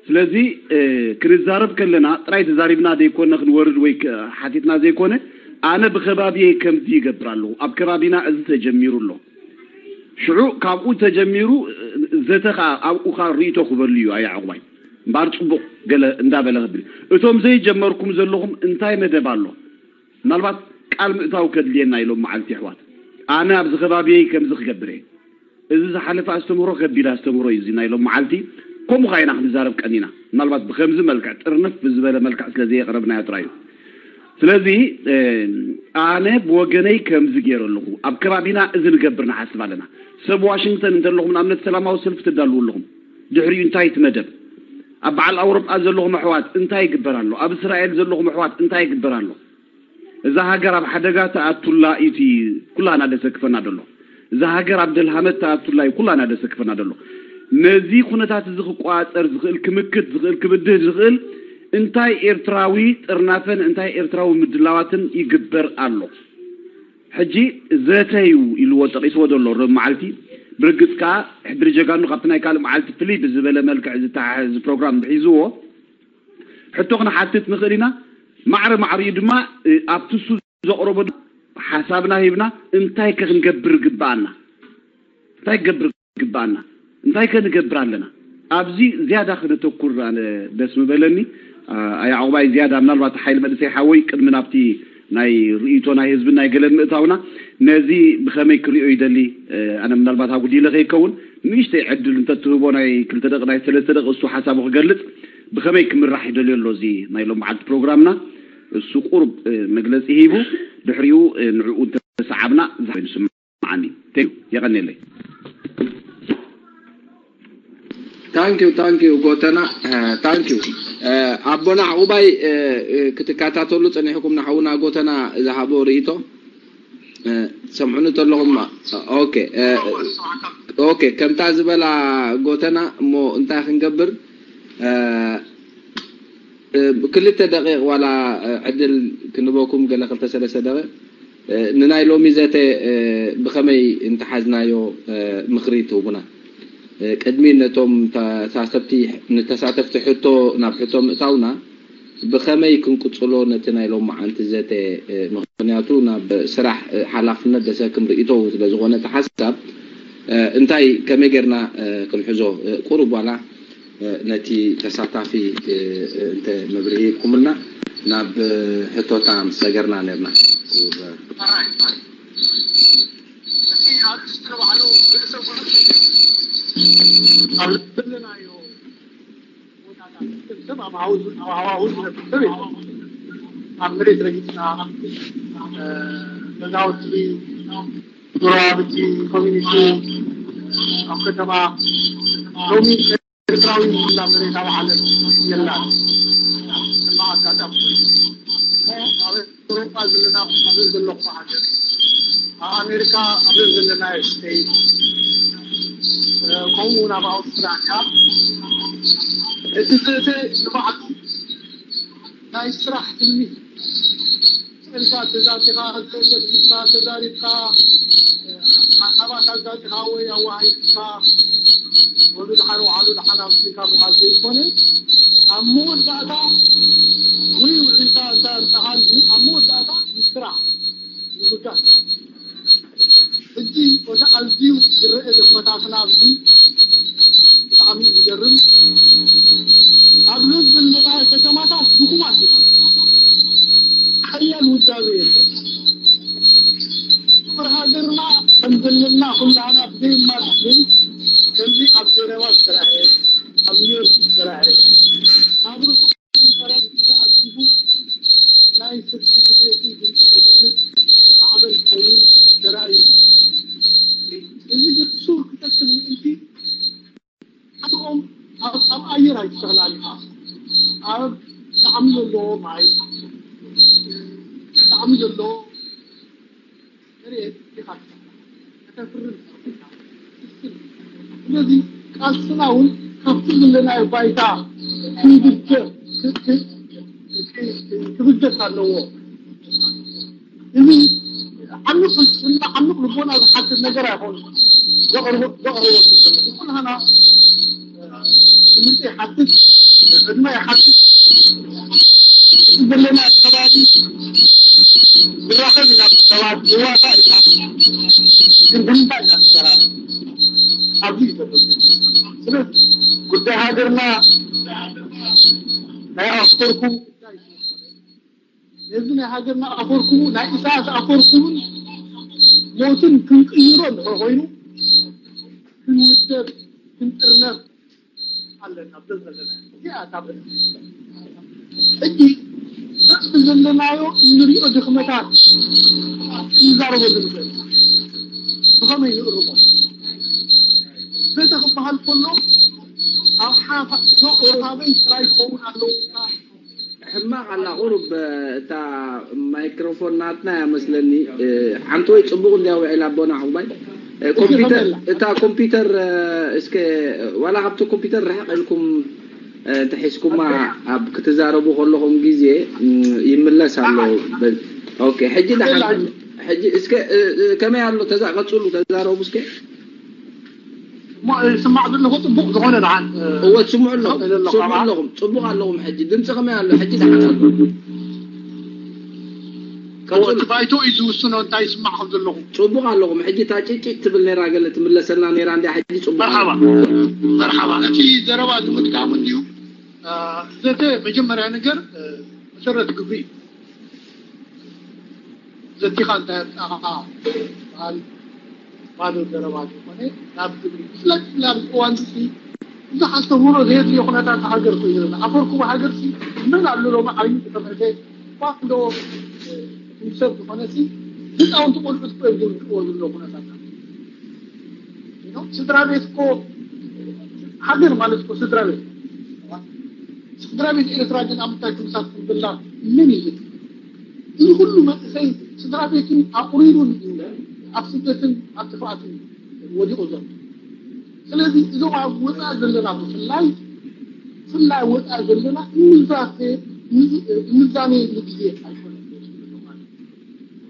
ስለዚ ክንዛረብ ከለና ጥራይ ተዛሪብና ዘይኮነ ክንወርድ ወይ ሓቲትና ዘይኮነ ኣነ ብከባቢየይ ከምዚ ይገብር ኣለኹ ኣብ ከባቢና እዚ ተጀሚሩ ኣሎ ሽዑ ካብኡ ተጀሚሩ ዘተ ከዓ ኣብኡ ከዓ ርእይቶ ክበሉ እዩ ኣያ ዕቑባይ እምበኣር ፅቡቕ ገለ እንዳበለ ክብል እቶም ዘይጀመርኩም ዘለኹም እንታይ መደብ ኣሎ ምናልባት ቃል ምእታው ከድልየና ኢሎም መዓልቲ ኣሕዋት ኣነ ኣብዚ ከባቢየይ ከምዚ ክገብር እየ እዚ ዝሓለፈ ኣስተምህሮ ከቢድ ኣስተምህሮ እዩ እዚ ናይ ሎም መዓልቲ ከምኡ ከዓ ኢና ክንዛረብ ቀኒና ምናልባት ብከምዚ መልክዕ ጥርንፍ ብዝበለ መልክዕ ስለ ዘየቅረብናዮ ጥራይ እዩ ስለዚ ኣነ ብወገነይ ከምዚ ገይረ ኣለኹ ኣብ ከባቢና እዚ ንገብር ንሓስብ ኣለና ሰብ ዋሽንግተን እንተለኹም ንኣብነት ሰላማዊ ሰልፊ ትዳልዉ ኣለኹም ድሕሪኡ እንታይ እቲ መደብ ኣብ በዓል ኣውሮጳ ዘለኹም ኣሕዋት እንታይ ይግበር ኣሎ ኣብ እስራኤል ዘለኹም ኣሕዋት እንታይ ይግበር ኣሎ እዛ ሃገር ኣብ ሓደጋ ተኣቱላ እዩ ኩላና ደሰክፈና ደሎ እዛ ሃገር ኣብ ደልሃመት ተኣቱላ እዩ ኩላና ደሰክፈና ደሎ ነዚ ኩነታት እዚ ክቋፀር ዝኽእል ክምክት ዝኽእል ክብድህ ዝኽእል እንታይ ኤርትራዊ ጥርናፈን እንታይ ኤርትራዊ ምድላዋትን ይግበር ኣሎ ሕጂ ዘተዩ ኢልዎ ጠቂስዎ ዘሎ ሮብ መዓልቲ ብርግፅ ከዓ ሕድሪ ጀጋኑ ካብቲ ናይ ካልእ መዓልቲ ፍልይ ብዝበለ መልክዕ ዝተሓሕዝ ፕሮግራም ብሒዝዎ ሕቶ ክንሓትት ንኽእል ኢና። ማዕረ ማዕሪኡ ድማ ኣብቲ እሱ ዘቕረቦ ሓሳብና ሂብና እንታይ ከ ክንገብር ግባኣና እንታይ ክገብር ግባኣና እንታይ ከ ንገብር ኣለና ኣብዚ ዝያዳ ከነተኩር ኣነ ደስ ምበለኒ። ያዕቑባይ ዝያዳ ምናልባት ሓይል መንእሰይ ሓወይ ቅድሚ ናብቲ ናይ ርእይቶ ናይ ህዝብን ናይ ገለን ምእታውና ነዚ ብኸመይ ክሪኦ ይደሊ። ኣነ ምናልባት ኣጉዲለ ከይከውን ንእሽተይ ዕድል እንተትህቦ ናይ ክልተ ደቂ ናይ ሰለስተ ደቂ እሱ ሓሳቡ ክገልጽ ብኸመይ ክምራሕ ይደልዮ ኣሎ እዚ ናይ ሎም መዓልቲ ፕሮግራምና እሱ ቁሩብ መግለጺ ሂቡ ድሕሪኡ ንዕኡ እንተሰዓብና ዝሓይሉ ስምዓኒ። ቴንክ ዩ። የቐንየለይ። ታንኪዩ ታንኪዩ ጎተና ታንኪዩ ኣቦና ዕቑባይ ክትከታተሉ ጸኒሕኩም ንሓውና ጎተና ዝሃቦ ርእይቶ ሰምዑኒ ተለኹም ኦኬ ኦኬ ከምታ ዝበላ ጎተና እሞ እንታይ ክንገብር ክልተ ደቂቕ ዋላ ዕድል ክንበኩም ገለ ክልተ ሰለስተ ደቂቕ ንናይ ሎሚ ዘተ ብኸመይ እንተሓዝናዮ ምኽሪ ትህቡና ቅድሚ ነቶም ተሳተፍቲ ንተሳተፍቲ ሕቶ ናብ ሕቶ ምእታውና ብኸመይ ክንቅጽሎ ነቲ ናይ ሎማዓንቲ ዘተ ምኽንያቱ ናብ ስራሕ ሓላፍነት ዘሰክም ርእይቶ ስለ ዝኾነ እቲ ሓሳብ እንታይ ከመይ ጌርና ክንሕዞ ቁሩብ ዋላ ነቲ ተሳታፊ እንተ መብርሂ ሂብኩምልና ናብ ሕቶታ ምስ ሰገርና ነርና። ኣብ መሬት ረጊፅና ገዛውቲ፣ ጎረባብቲ፣ ኮሚኒቲ ኣብ ከተማ ሎሚ ኤርትራዊ ዝብላ መሬት ኣብ ዓለም የላን። ሕማቕ ኣጋጣሚ ኮይኑ እሞ ኣብ ኤውሮጳ ዘለና ኣብዚ ዘለኹ ሃገር ኣብ ኣሜሪካ ኣብዚ ዘለናዮ ስቴት ከምኡ እውን ኣብ ኣውስትራልያ እቲ ዘተ ንባዕሉ ናይ ስራሕ ትልሚ ኢልካ ተዛቲኻ ተዘቲካ ተዛሪብካ ሓሳባት ኣዛቲኻ ወይ ኣዋሃሂድካ ወሉ ድሓን ውዓሉ ድሓን ኣምሲልካ ምኻድ ዘይኮነ ኣብ መወዳእታ ወይ ውዒልካ እንተ እንተሃልዩ ኣብ መወዳእታ ምስራሕ ምብጋስ ሕጂ ወደ ኣዝዩ ዝረአ ድኽመታትና ኣብዚ ብጣዕሚ እዩ ዝገርም። ኣብ ልብ እንበሃል ከተማታት ድኹማት ኢና። ሓያል ውዳበ የለን። ፍቕሪ ሃገርና ከም ዘለና ኩላህና ብዘየማትእ ግን ከምዚ ኣብ ጀነቫ ዝተራእየ፣ ኣብ ኒውዮርክ ዝተራእየ፣ ኣብ ርሑቕ ጠረጴዛ ኣኪቡ ናይ ስልኪ ድሌቱ ድምፂ ከድምፅ ማዕበል ክኸውን ተራእዩ። እዚ ግን ሱር ክተክል ምእንቲ ሓድኦም ኣብ ኣየር ኣይትተኽላልካ ኣብ ጣዕሚ ዘለዎ ማይ ጣዕሚ ዘለዎ መሬት ኢኻ ከተፍርም ትኽእል ኢኻ። ስለዚ ቃልስና እውን ካብቲ ዘለናዮ ባይታ ክንብጀ ክብጀት ኣለዎ። እዚ ዓሚቕ ስስና ዓሚቕ ልቦና ዝሓትት ነገር ኣይኮኑን ዘቕርቦ ዘቕርቦ ዘለኹ ኩላህና ትምህርቲ ይሓትት ዕድመ ይሓትት ዘለና ከባቢ ዝራኸብ ኢና ሰባት ንዋታ ኢና ግን ብምንታይ ኢና ንሰራ ኣብዚ እዩ ዘሎ ስለዚ ጉዳይ ሃገርና ናይ ኣፍተርኩም ነዚ ናይ ሃገርና ኣፈርኩቡ ናይ ኢሳያስ ኣፈርኩቡን ሞትን ክንቅይሮ እንድሕር ኮይኑ ክንውደብ ክንጥርነፍ ኣለና ብዘለና እዚኣ ካብ ሕጂ በቢ ዘለናዮ እንሪኦ ድኽመታት ክንዛረበሉ ንኽእል ብኸመይ ንእርሞ ዘተ ክበሃል ከሎ ኣብ ሓፋ ዶ ኣበይ ጥራይ ክኸውን ኣለዎ ሕማቕ ኣላ ቁሩብ እታ ማይክሮፎን ናትና እያ መስለኒ ሓንቲ ወይ ጽቡቕ እንድያ ውዒላ ኣቦና ዕቑባይ ኮምፒተር እታ ኮምፒተር እስከ ዋላ ካብቲ ኮምፒተር ርሕቕ ኢልኩም እንተሒዝኩማ ኣብ ክትዛረቡ ከለኹም ግዜ ይምለስ ኣሎ ኦኬ ሕጂ ደሓን ሕጂ እስከ ከመይ ኣሎ ተዛ ቀጽሉ ተዛረቡ እስከ እሞ ይስማዕ ዘለኹ ጽቡቕ ዝኾነ ደሓን፣ እ፣ እወ፣ ትስምዑ ኣለኹም፣ እለ ኣለኹ ትስምዑ ኣባ። ኣለኹም፣ ጽቡቕ ኣለኹም። ሕጂ ድምጺ ከመይ ኣሎ? ሕጂ ደሓን ኣሎ። እወ፣ ቀጽሉ። እቲ ባይቶ እዩ ዝውስኖ እንታይ ይስማዕ ከም ዘለኹ። ጽቡቕ ኣለኹም። ሕጂ እታ ጭጭ ትብል ነይራ፣ ገለ ትምለሰልና ነይራ፣ እንድያ ሕጂ ጽቡቕ መርሓባ፣ ኣሎ። መርሓባ። እቲ ዘረባ ንምድጋሙ እንድዩ፣ እ፣ ዘተ መጀመርያ ነገር፣ እ፣ መሰረት ግብሪ እዩ። ዘቲኻ እንታይ ኣምጻኻ በሃል ባዶ ዘረባ ዘይኮነ፣ ናብ ግብሪ። ብፍላይ ኣብዚ እዋን እዚ ብዙሕ ኣስተምህሮ ዘየድልዮ ኩነታት ሃገር ኮይኑ ዘለና። ኣፈርኩቡ ሃገርሲ መን ኣሎ ሎሚ ዓብዩ ዝተመልሰ እኳ እንዶ፣ እ፣ ሰብ ዝኾነሲ ህፃውንቲ ቆልዑት እኮ እዮም ዝውድቅዎ ዘለዉ ኩነታት። You know፣ ስድራ ቤት እኮ፣ ሃገር ማለት እኮ ስድራ ቤት። ስድራ ቤት ኤርትራ ግን ኣብ ምንታይ ኩነታት ከም ዘላ መን እዩ ዝብል? እዚ ኩሉ መንእሰይ ስድራ ቤቱ ኣቑሪሩን እዩ ኣብ ስደትን ኣብ ጥፍኣትን ወዲቑ ዘሎ። ስለዚ እዞም ኣብ ወፃኢ ዘለና ብፍላይ፣ ብፍላይ ወፃኢ ዘለና እንዛተ-፣ እንዝ-፣ እንዛነየሉ ግዜ ኣይኮነን።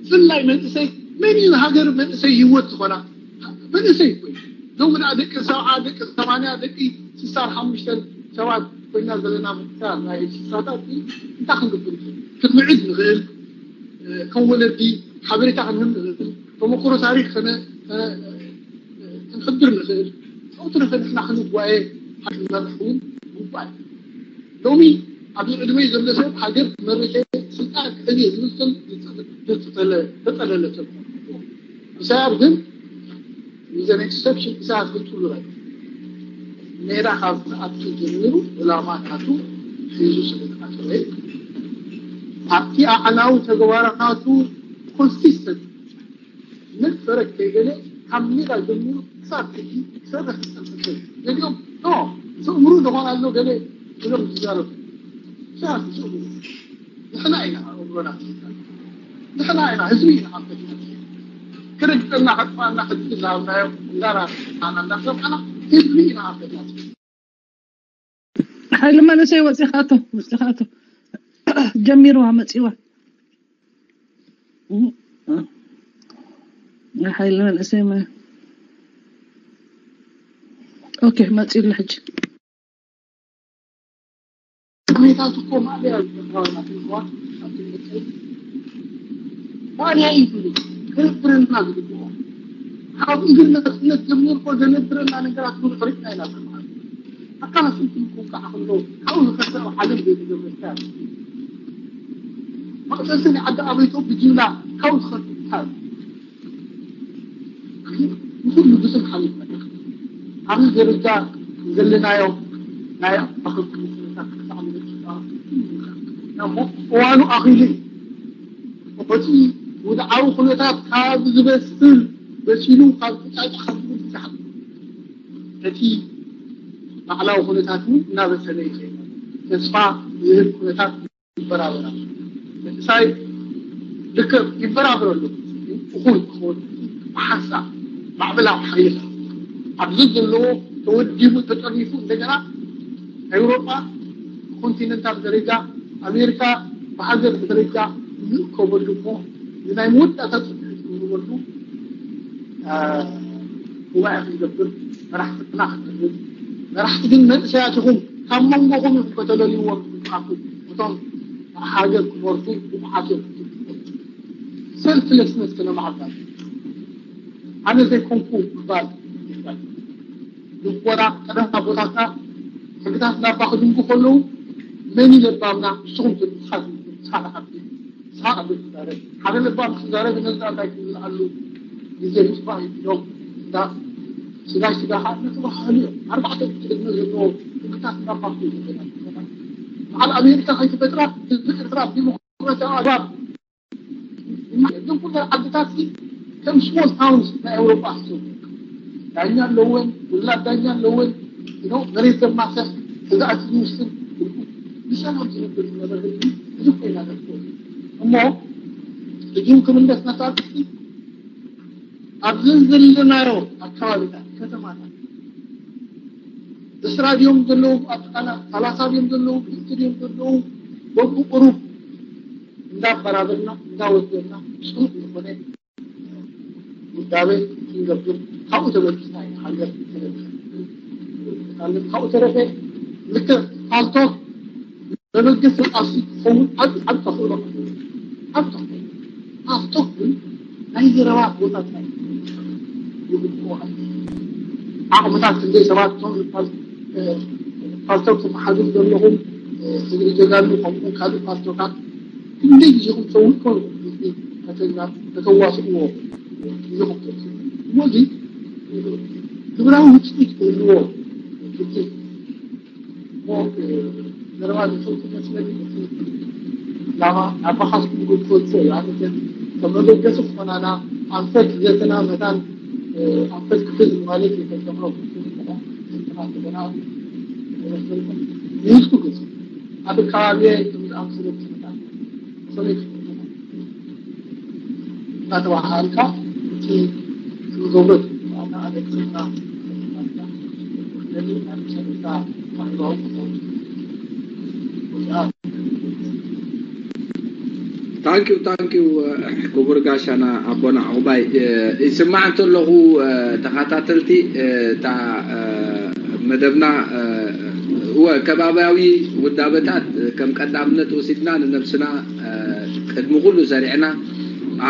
ብፍላይ መንእሰይ መን እዩ ሃገር መንእሰይ ህይወት ዝኾና? መንእሰይ እኮ እዩ። ሎሚ ደኣ ደቂ ሰብዓ፣ ደቂ ሰማንያ፣ ደቂ ስሳን ሓሙሽተን ሰባት ኮይና ዘለና መንእሰያት ናይ ስሳታት እንታይ ክንገብር ንኽእል? ክንምዕድ ንኽእል፣ እ፣ ከም ወለዲ ሓበሬታ ክንህብ ንኽእል፣ ተመክሮ ታሪኽ ከነ-፣ ከነ-፣ ክንሕብር ንኽእል። ካብኡ ተረፈ ንሕና ክንጓየ፣ ክንመርሕ እውን ግቡእ እዩ። ሎሚ ኣብዚ ዕድመይ ዘሎ ሰብ ሃገር ክመርሕ እየ፣ ስልጣን ክሕዝ እየ ዝብል ሰብ ዝተለ-፣ ዝተለ-፣ ዝተጠለለ ሰብ ክኸውን ኣለዎ። ኢሳያስ ግን is an exception። ኢሳያስ ግን ትብሉ ራይት። ሜዳ ካብ ዝኣቱ ጀሚሩ ዕላማ ናቱ ሒዙ ስለ ዝኣተወ፣ ኣብቲ ኣዕናዊ ተግባራቱ ኮንሲስተንት፣ ነግ ፈረግ ከይገለ ካብ ሜዳ ጀሚሩ ክሳብ ሕጂ ክሰርሕ ዝጸንሐ ሰብ። ገሊኦም፣ ኖ፣ እቲ እምሩ ዝኾን ኣሎ ገለ ኢሎም ዝዛረቡ። ኢሳያስ እቲ እምሩ። ንሕና ኢና ኣእምሮና ክስከር። ንሕና ኢና፣ ህዝቢ ኢና ኣብ ፈተና። ክርግጠና፣ ከጥፋና፣ ሕጂ እናሃብናዮ፣ እንዳራእና፣ እንዳሰማዕና፣ ህዝቢ ኢና ኣብ ፈተና። ሓይሊ መንእሰይ ወፂኻ ኣቶ፣ ወፂኻ ኣቶ። ጀሚርዋ፣ መፂዋ። ሓይሊ መንእሰይ መ-፣ ኦኬ፣ መፂሉ ሕጂ። ቅድሜታት እኮ ማእለያ እዩ። ተማሃሮ ናተይ እኮ ኣብቲ መፅእ ማእለያ እዩ ዝብል። ክነብረና ዝግብኦ። ካብ እግሪ ነፃነት ጀሚሩ እኮ ዘነብረና ነገራት ብዙሕ ርኢና ኢና ተማሃሮ። ኣካላት ስንቱን ክውቃዕ ከሎ ካብኡ ዝኸፍእ ኣብ ዓለም ዘይተገብረ እንታይ ኣሎ? መቕሰስን ዓዲ ኣበይቶ ብጅምላ ካብኡ ዝኸፍእ እንታይ ኣሎ? ንኹሉ ብስም ሓሊፍና ኢና። ኣብዚ ደረጃ ዘለናዮ ናይ ኣኽብሮት ኩነታት ክሳዕ ንበጽሕ እሞ እዋኑ ኣኺሉ እዩ። እቲ ውድዓዊ ኩነታት ካብ ዝበስል በሲሉ ካብ ተጫጫ ካብ ዝብል ዝሓል እቲ ባዕላዊ ኩነታት እውን እናበሰለ ይኸይድ። ተስፋ ዝህብ ኩነታት ይበራበር ኣሎ። መንእሰይ ልክዕ ይበራበር ኣሎ። እኹል ክኸውን ብሓንሳእ ማዕበላዊ ሓይልታት ኣብዚ ዘለዎ ተወዲቡ ተጠርኒፉ እንደገና ኤውሮጳ ብኮንቲነንታል ደረጃ ኣሜሪካ ብሃገር ደረጃ ንእከበሉ እሞ ንናይ መወዳእታ ጽንዕት ክንህበሉ፣ አ፣ ጉባኤ ክንገብር፣ መራሕትና ክንህብ፣ መራሕቲ ግን መንእሰያት ኢኹም፣ ካብ መንጎኹም ኢኹም ከተለልይዎም ዝግብኣኩም፣ እቶም ሃገር ክመርሑ ብቑዓት እዮም። ሰልፍለስነት ከነማዕብል። ኣነ ዘይኮንኩ ምባል ይባል። ልቦና ቀደም ኣቦታትና ሕግታት ናባ ክድንጉ ከለዉ መን እዩ ለባምና? ንስኹም ትብል፣ ንስኻ ትብል፣ ንስኻ ትዓቢ፣ ንስኻ ቀደም ትዛረብ። ሓደ ለባም ክዛረብ ነዚ እንታይ ክብል ኣሉ ግዜ ምጥፋእ እዩ ኢሎም እንዳ ስጋይ ስጋኻ እናተባሃሉ እዮም። ኣርባዕተ ዕድመ ዘለዎ ሕግታት ናባ ክድንጉ። በዓል ኣሜሪካ ከይተፈጥራ ህዝቢ ኤርትራ ብዲሞክራሲያዊ ኣግባብ ግን ኩለን ዓድታት ሲ ከም ስሞል ታውንስ ናይ ኤውሮጳ ኣሕሰቡ። ዳኛ ኣለወን፣ ውላድ ዳኛ ኣለወን፣ you know፣ መሬት ዘማስሕ፣ ግዝኣት ዝውስን፣ ብሰላም ዝነብር ዝነበረ ህዝቢ፣ እዚ ኮይና ነበር። እሞ፣ ሕጂ እውን ክምለስ ነታ ቅርሲ፣ ኣብዚ ዘለናዮ ኣካባቢታት፣ ከተማታት፣ ዕስራ ድዮም ዘለዉ፣ ኣጠቃላ ሰላሳ ድዮም ዘለዉ፣ ክልተ ድዮም ዘለዉ፣ በብቁሩብ እንዳበራበርና፣ እንዳወደብና፣ ጽኑዕ ዝኾነ ውዳበ ክንገብር፣ ካብኡ ተበጊስና ኢና ሃገር ክንገብር። ማለት ካብኡ ተረፈ ልክዕ ፓልቶክ መበገሲ ቃልሲ ክኸውን ዓብ ዓብ ተኽእሎ ኣለዎ። ዓብ ተኽእሎ ፓልቶክ ግን ናይ ዘረባ ቦታ ጥራይ ይግብኦ ኣሎ። ዓቕምታት ክንደይ ሰባት እቶም ፓል- ፓልቶክ ትመሓዙ ዘለኹም፣ ህዝቢ ጀጋኑ ከምኡ ካልእ ፓልቶካት ክንደይ ግዜኹም ሰዊእኩም ህዝቢ ከተዋስእዎ ግዜኹም ተውፅኡ። እሞ እዚ ግብራዊ ውፅኢት ክህልዎ ግድን። እሞ ዘረባ ዝፈቱ መስለኒ እቲ ላማ ናባኻስ ክምጉት ክወፅእ እዩ። ኣነ ከም መበገሲ ክኾናና ኣንፈት ዘተና መታን ኣንፈት ክፍዝ ማለት እዩ። ከም ተምሮ ክፍዝ ይበሃል። ዘተና እንደገና ይህዝኩ ግልፂ ኣብ ከባቢየ ከም ዝኣምስሉ ክፍታት ሰበይ ክፍታት እናተባሃልካ እቲ ዝገብሮ ታንኪዩ ታንኪዩ ክቡር ጋሻና ኣቦና ዕቑባይ። ይስማዕ እንተለኹ ተኸታተልቲ እታ መደብና እወ ከባብያዊ ውዳበታት ከም ቀዳምነት ወሲድና ንነብስና ቅድሚ ኩሉ ሰሪዕና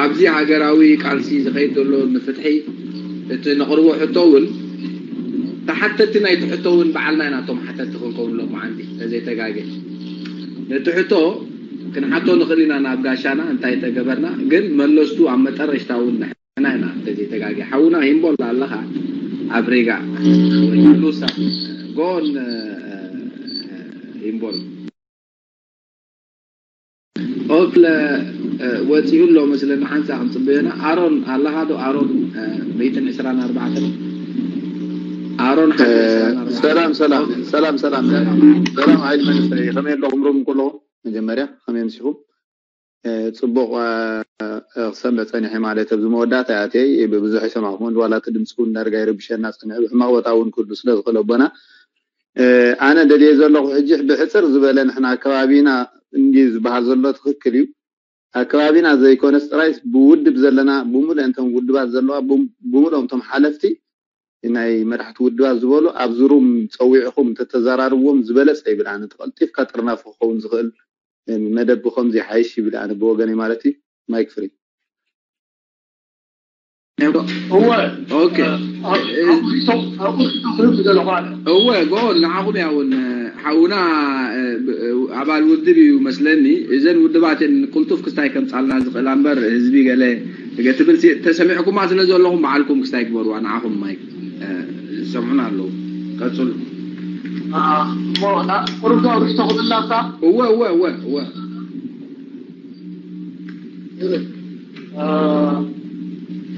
ኣብዚ ሃገራዊ ቃልሲ ዝኸይድ ዘሎ ንፍትሒ እቲ ነቕርቦ ሕቶ እውን ተሓተቲ ናይቲ ሕቶ እውን በዓልና ኢና እቶም ሓተቲ ክንከውን ሎማዓንቲ ተዘይተጋገ ነቲ ሕቶ ክንሓቶ ንኽእል ኢና ናብ ጋሻና እንታይ ተገበርና ግን መለስቱ ኣብ መጠረሽታ እውን ንሕና ኢና ተዘይተጋገ ሓውና ሂምቦል ኣለኻ ኣብ ሪጋ ወይ ሉሳ ጎን ሂምቦል ኦክለ ወፂኡ ኣሎ መስለኒ ሓንሳ ክንፅበዮና ኣሮን ኣለኻ ዶ ኣሮን ሚእትን ዕስራን ኣርባዕተን ኣሮን ሓደ ዕስራን ኣርባዕተን ሰላም ሰላም ሰላም ሰላም ሰላም ሰላም ሓይሊ መንእሰይ ከመይ ኣለኹም ሩም ኩለኹም መጀመርያ ከመይ ኣምሲኹም ፅቡቕ ክሰምዕ ፀኒሐ ማለት ኣብዚ መወዳእታ እያ እተይ ብብዙሕ ይሰማዕኩም ዋላ እቲ ድምፂ እውን ዳርጋ ይረብሸና ፀኒሑ ብሕማቕ ቦታ እውን ክህሉ ስለ ዝኽእል ኣቦና ኣነ ደልየ ዘለኹ ሕጂ ብሕፅር ዝበለ ንሕና ኣከባቢና እንድዩ ዝበሃል ዘሎ ትኽክል እዩ ኣከባቢና ዘይኮነስ ጥራይስ ብውድብ ዘለና ብምሉአን እቶም ውድባት ዘለዋ ብምሉኦም እቶም ሓለፍቲ ናይ መራሕቲ ውድባት ዝበሉ ኣብዚ ሩም ፀዊዕኹም እንተተዘራርብዎም ዝበለፀ ይብል ኣነ ተቐልጢፍካ ጥርናፊ ክኸውን ዝኽእል መደብ ብኸምዚ ይሓይሽ ይብል ኣነ ብወገነይ ማለት እዩ ማይክ ፍሪ እወ ኦኬ ኣብኡ ሪኢቶ ኣብኡ ሪኢቶ ክህብ ዝደለኹ ኣነ እወ ጎል ንዓኹም እያ እውን ሓውና ኣባል ውድብ እዩ መስለኒ እዘን ውድባት እየን ቅልጡፍ ክስታይ ከምፃልና ዝኽእላ እምበር ህዝቢ ገለ ገ ትብል ሲ- ተሰሚዕኩማ ስለ ዘለኹም በዓልኩም ክስታይ ግበሩዋ ንዓኹም ማይ ዝሰምዑና ኣለዉ ቀፅሉ እሞ ቁሩብ ዶ ሪኢቶ ክብላ እባ እወ እወ እወ እወ ይብል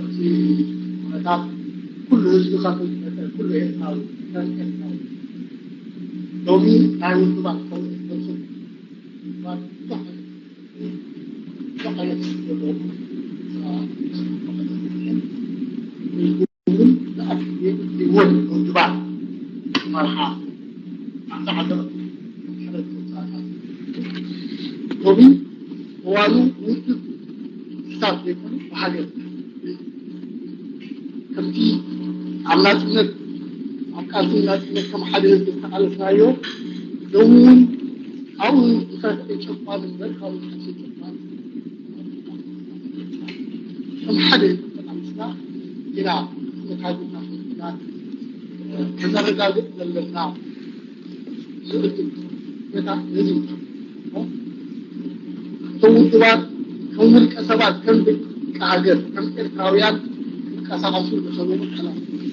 እቲ ኩነታት ኩሉ ህዝቢ ካብ ዝመፀ ኩሉ ኤርትራዊ ከም ኤርትራዊ ሎሚ ናይ ውድባት ከምኡ ዝመፁ ውድባት ብዙሕ ዓይነት ብዙሕ ዓይነት ዘለዎም እውን ንኣክል ህይወት ውድባት መርሓ ኣብዛ ዓለም ሕረት ተውፃእና ሎሚ እዋኑ ውድብ ክሳብ ዘይኮነ ብሃገር ከምቲ ኣብ ናፅነት ኣብ ቃልሲ ናፅነት ከም ሓደ ህዝቢ ዝተቃለስናዮ ሎሚ እውን ካብኡ ዝተረፈ ጨቋን እምበር ካብኡ ዝተረፈ ጨቋን ከም ሓደ ህዝቢ ተቃሊስና ኢና ነታግልና ከነረጋግፅ ዘለና ዝብል ነታ ነዚ እቶም ውድባት ከም ውልቀ ሰባት ከም ደቂ ሃገር ከም ኤርትራውያን ክንቀሳቐሱ ዝኸበሩ ሓላፍነት እዩ።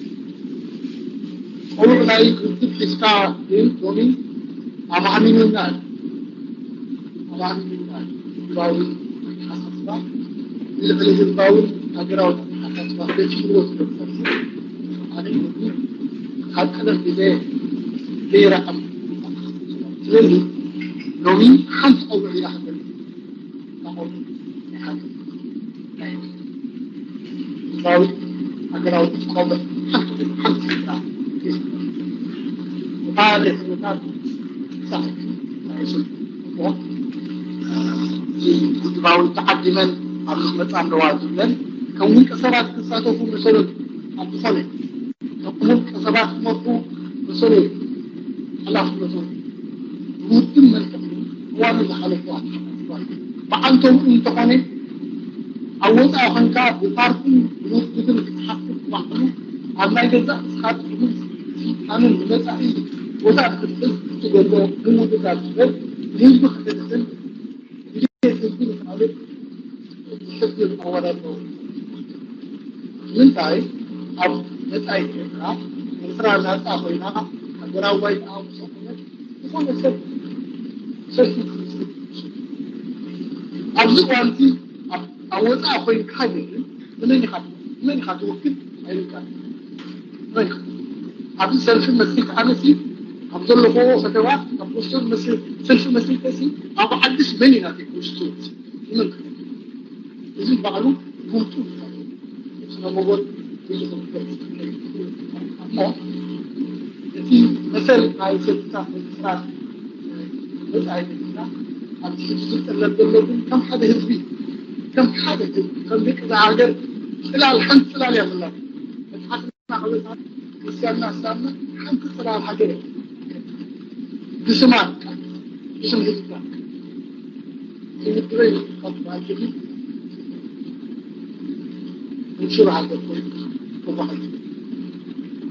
ቆልዑ ናይ ውድብ ሒዝካ ግን ሎሚ ኣማዕሚኑና እዩ። ኣማዕሚኑና እዩ። ህዝባዊ ኣተሓሳስባ ንልዕሊ ህዝባዊ ሃገራዊ ኣተሓሳስባ ገፊዕዎ ስለ ዝሰርሑ ኣነ እዚ ካብ ቀደም ግዜ ዘይረኣም ስለዚ ሎሚ ሓንቲ ቆልዑ ኢላ ክትበል ህዝባዊ ሃገራዊ ትቆም ሓንቲ ሓንቲ ስልጣን እታ ለስልጣን ሳሕቲ ናይሱ ውድባዊ ተዓዲመን ኣብ መፃ ኣለዋ ዝብለን ከም ውልቀ ሰባት ክሳተፉ መሰሎም ኣብ ዝኾነ ከም ውልቀ ሰባት ክመርሑ መሰሎም ላፍለቱ ብውድን መልክዕ እዋኑ ዝሓለፉ ኣተሓሳስባ እዩ። በዓልቶም እንተኾነ ኣብ ወፃኢ ኮንካ ብፓርትን ብውድብን ክትሓስብ ባዕሉ ኣብ ናይ ገዛእ ርስኻ ጥቕምን ስልጣንን ንመፃኢ ቦታ ክትሕዝ እትገብሮ ምውድዳር ጥበብ ንህዝቢ ክሕድሕን ድሌት ህዝቢ ንኻልእ ዝሕግዝ ኣወዳድባ። ንምንታይ ኣብ መጻኢ ኤርትራ፣ ኤርትራ ናጻ ኮይና ሃገራዊ ባይታ ምስ ዝኾነት ዝኾነ ሰብ ሰልፊ ክምስርት ይችላል። ኣብዚ እዋን እዚ ኣብ ኣብ ወጻኢ ኮይንካ ግን ንመን ኢኻ ንመን ኢኻ ትውክል ኣይልካን። መን ኢኻ? ኣብዚ ሰልፊ መስሪት ኣነሲ ኣብ ዘለኹዎ ከተማ ኣብ ፖስተር መስሪት ሰልፊ መስሪት ሲ ኣብ ዓዲስ መን ኢና ቴክኖስቶት ይመልከት። እዚ ባዕሉ ጉምጡ ስነ መጎል ብዙ እሞ እቲ መሰል ናይ ሰልፍታት ንምስራት መጻኢ መኪና ኣብቲ ሕጂ ዝጠለብ ዘሎ ግን ከም ሓደ ህዝቢ ከም ሓደ ህዝቢ ከም ደቂ እዛ ሃገር ጽላል ሓንቲ ጽላል እያ ዘላ። መጽሓፍና ከበሳ ክርስቲያንና እስላምና ሓንቲ ጽላል ሃገር እያ። ብስማ ብስም ህዝብና ውድበይ ካብ ባጅሪ ንሽሮ ሃገር ኮይኑ ተባሂሉ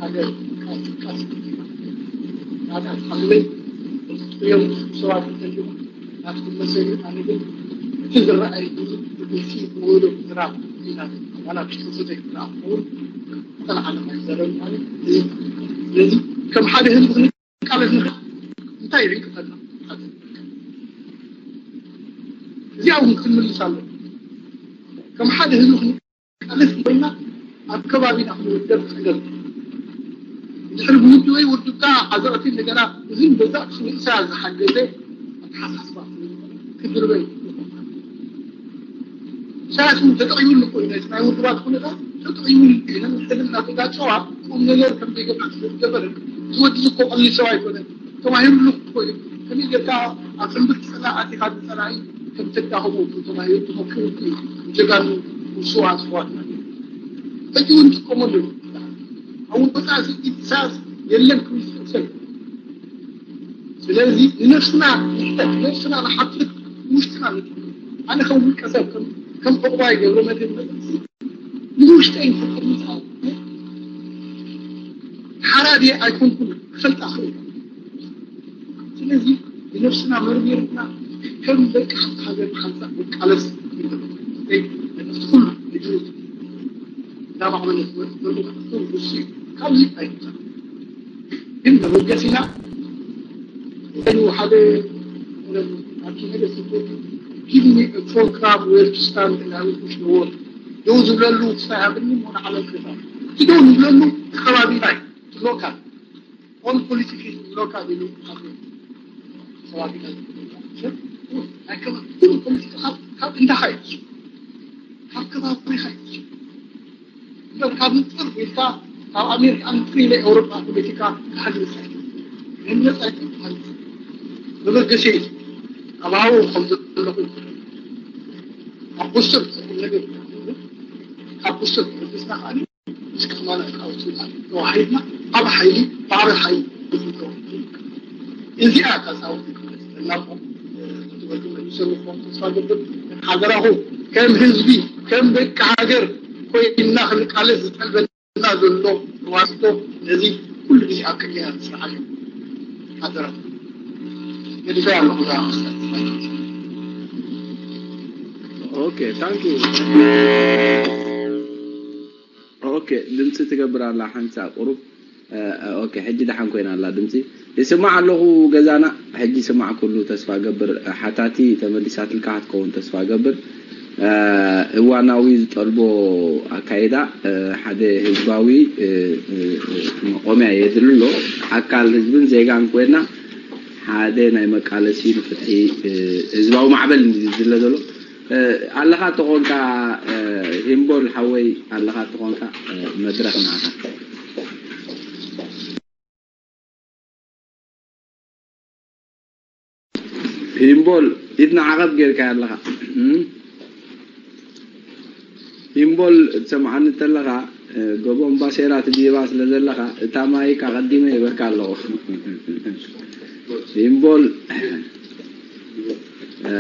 ሃገር ቃልሲ ቃልሲ ናታ ሓግበይ እዮም ሰባት እንተልዩ ናትኩም መሰሉ ኣነ ግን እቲ ዝረኣይ ብዙ ብግልፂ ብውህዶ ምዝራብ ኢና ዋላ ብሽተሰደግ ዝረኣኹውን ጠልዓለም ኣይዘረብ ማለት እዩ። ስለዚ ከም ሓደ ህዝቢ ክንቃለስ ንኽእል እንታይ ይዕንቅፈና? እዚኣ እውን ክንምልስ ኣለና። ከም ሓደ ህዝቢ ክንቃለስ ኮይና ኣብ ከባቢና ክንውደብ ጸገም። ድሕሪ ብውድበይ ውድብካ ዓዘቕቲ እንደገና እዝን በዛ ክስሉ ኢሳያስ ዝሓገዘ ኣተሓሳስባ ክድርበ እዩ። ኢሳያስ እውን ተጠቒሙሉ እኮ እዩ። ነቲ ናይ ውድባት ኩነታት ተጠቒሙሉ እዩ። ነንሕልና ተጋጨዋ ቁም ነገር ከም ዘይገባዕ ስለ ዝገበረ ዝወዲ እኮ ቀሊል ሰብ ኣይኮነን። ተባሂሉ እኮ እዩ። ከመይ ጌርካ ኣብ ሕምብርቲ ጸላኢ ኣቲኻ ንጸላኢ ከም ተዳኽሞ እኮ ተባሂሉ ተመክሩ እኮ እዩ። ጀጋኑ ውሱዋት ኣሕዋትና ሕጂ እውን ንጥቀመሉ ኢና። ኣብ ወጻኢ ኢሳያስ የለን ክብል ዝኽእል ሰብ ስለዚ ንነፍስና ንሕተት፣ ነፍስና ንሓትት፣ ውሽጥና ንጥምት። ኣነ ከም ውልቀ ሰብ ከም ከም ዕቑባይ ገብረመድህን መግለጺ ንውሽጠይ ንፍቅር ምጽኣው ሓራዲ ኣይኮንኩን ክፈልጣ ክእል። ስለዚ ንነፍስና መርሚርና ከም ደቂ ሓንቲ ሃገር ሓንሳእ ንቃለስ ይብል። ነቲ ኩሉ ንጅሩት እንዳማዕበለ ዝመጽእ ዘሎ ክፍተት ንሱ እዩ። ካብዚ ኣይንውጻእ። ግን መበገሲና እንተሉ ሓደ ኣኪ ነገር ስደት give me a program where to stand and I will push the world ደው ዝብለሉ ክሳይ ሃብኒ ሞን ዓለም ክታ እቲ ደው ንብለሉ ከባቢና እዩ። እቲ ሎካል all politics is local ኢሉ ኣብ ከባቢና ዝብል ሰብ ናይ ከባቢ ኩሉ ፖለቲካ ካብ ካብ እንዳኻ እዩ ካብ ከባቢኻ እዩ እምበር ካብ ንጥር ኢልካ ካብ ኣሜሪካ ንጥር ኢለ ኤውሮጳ ፖለቲካ ክሃልስ ኣይክእል። ክህነፅ ኣይክእል ክሃልስ መበገሲ እዩ። ኣብ ሃው ከም ዘለኹ ኣብ ቡስር ነገር ካብ ቡስር ርግስና ከኣ እስከ ማለት ካውስና ተዋሂድና ኣብ ሓይሊ ባዕሪ ሓይሊ እዚኣ ታሳውት ክመልስ እናቆም ዝወዱ መልሰሉ ከም ተስፋ ገብር ሓደራኹ ከም ህዝቢ ከም ደቂ ሃገር ኮይና ክንቃለስ ዝጠልበና ዘሎ ተዋስቶ ነዚ ኩሉ ግዜ ኣብ ቅድሚና ዝስራሕ እዩ። ሓደራኹ ገዲፈ ኣለኹ እዛ መስመር። ኦኬ ታንክ ዩ። ኦኬ ድምፂ ትገብር ኣላ ሓንሳ ቁሩብ። ኦኬ ሕጂ ደሓን ኮይና ኣላ ድምፂ። ይስማዕ ኣለኹ ገዛና። ሕጂ ይስማዕ ኩሉ ተስፋ ገብር። ሓታቲ ተመሊሳትልካ ክትከውን ተስፋ ገብር። እዋናዊ ዝጠልቦ ኣካይዳ ሓደ ህዝባዊ መቆምያ የድሊ ኣሎ። ኣካል ህዝብን ዜጋን ኮይና ሓደ ናይ መቃለሲ ንፍትሒ ህዝባዊ ማዕበል ዝድለ ዘሎ ኣለኻ ተኾንካ ሂምቦል ሓወይ ኣለኻ ተኾንካ መድረኽ ንዓኻ። ሂምቦል ኢድና ዓቐብ ጌርካ ኣለኻ። ሂምቦል ትሰምዓኒ ተለኻ ጎቦ እምባሴራ ትድይባ ስለ ዘለኻ እታ ማይክ ኣቐዲመ ይበካ ኣለኹ። ኢምቦል እ፣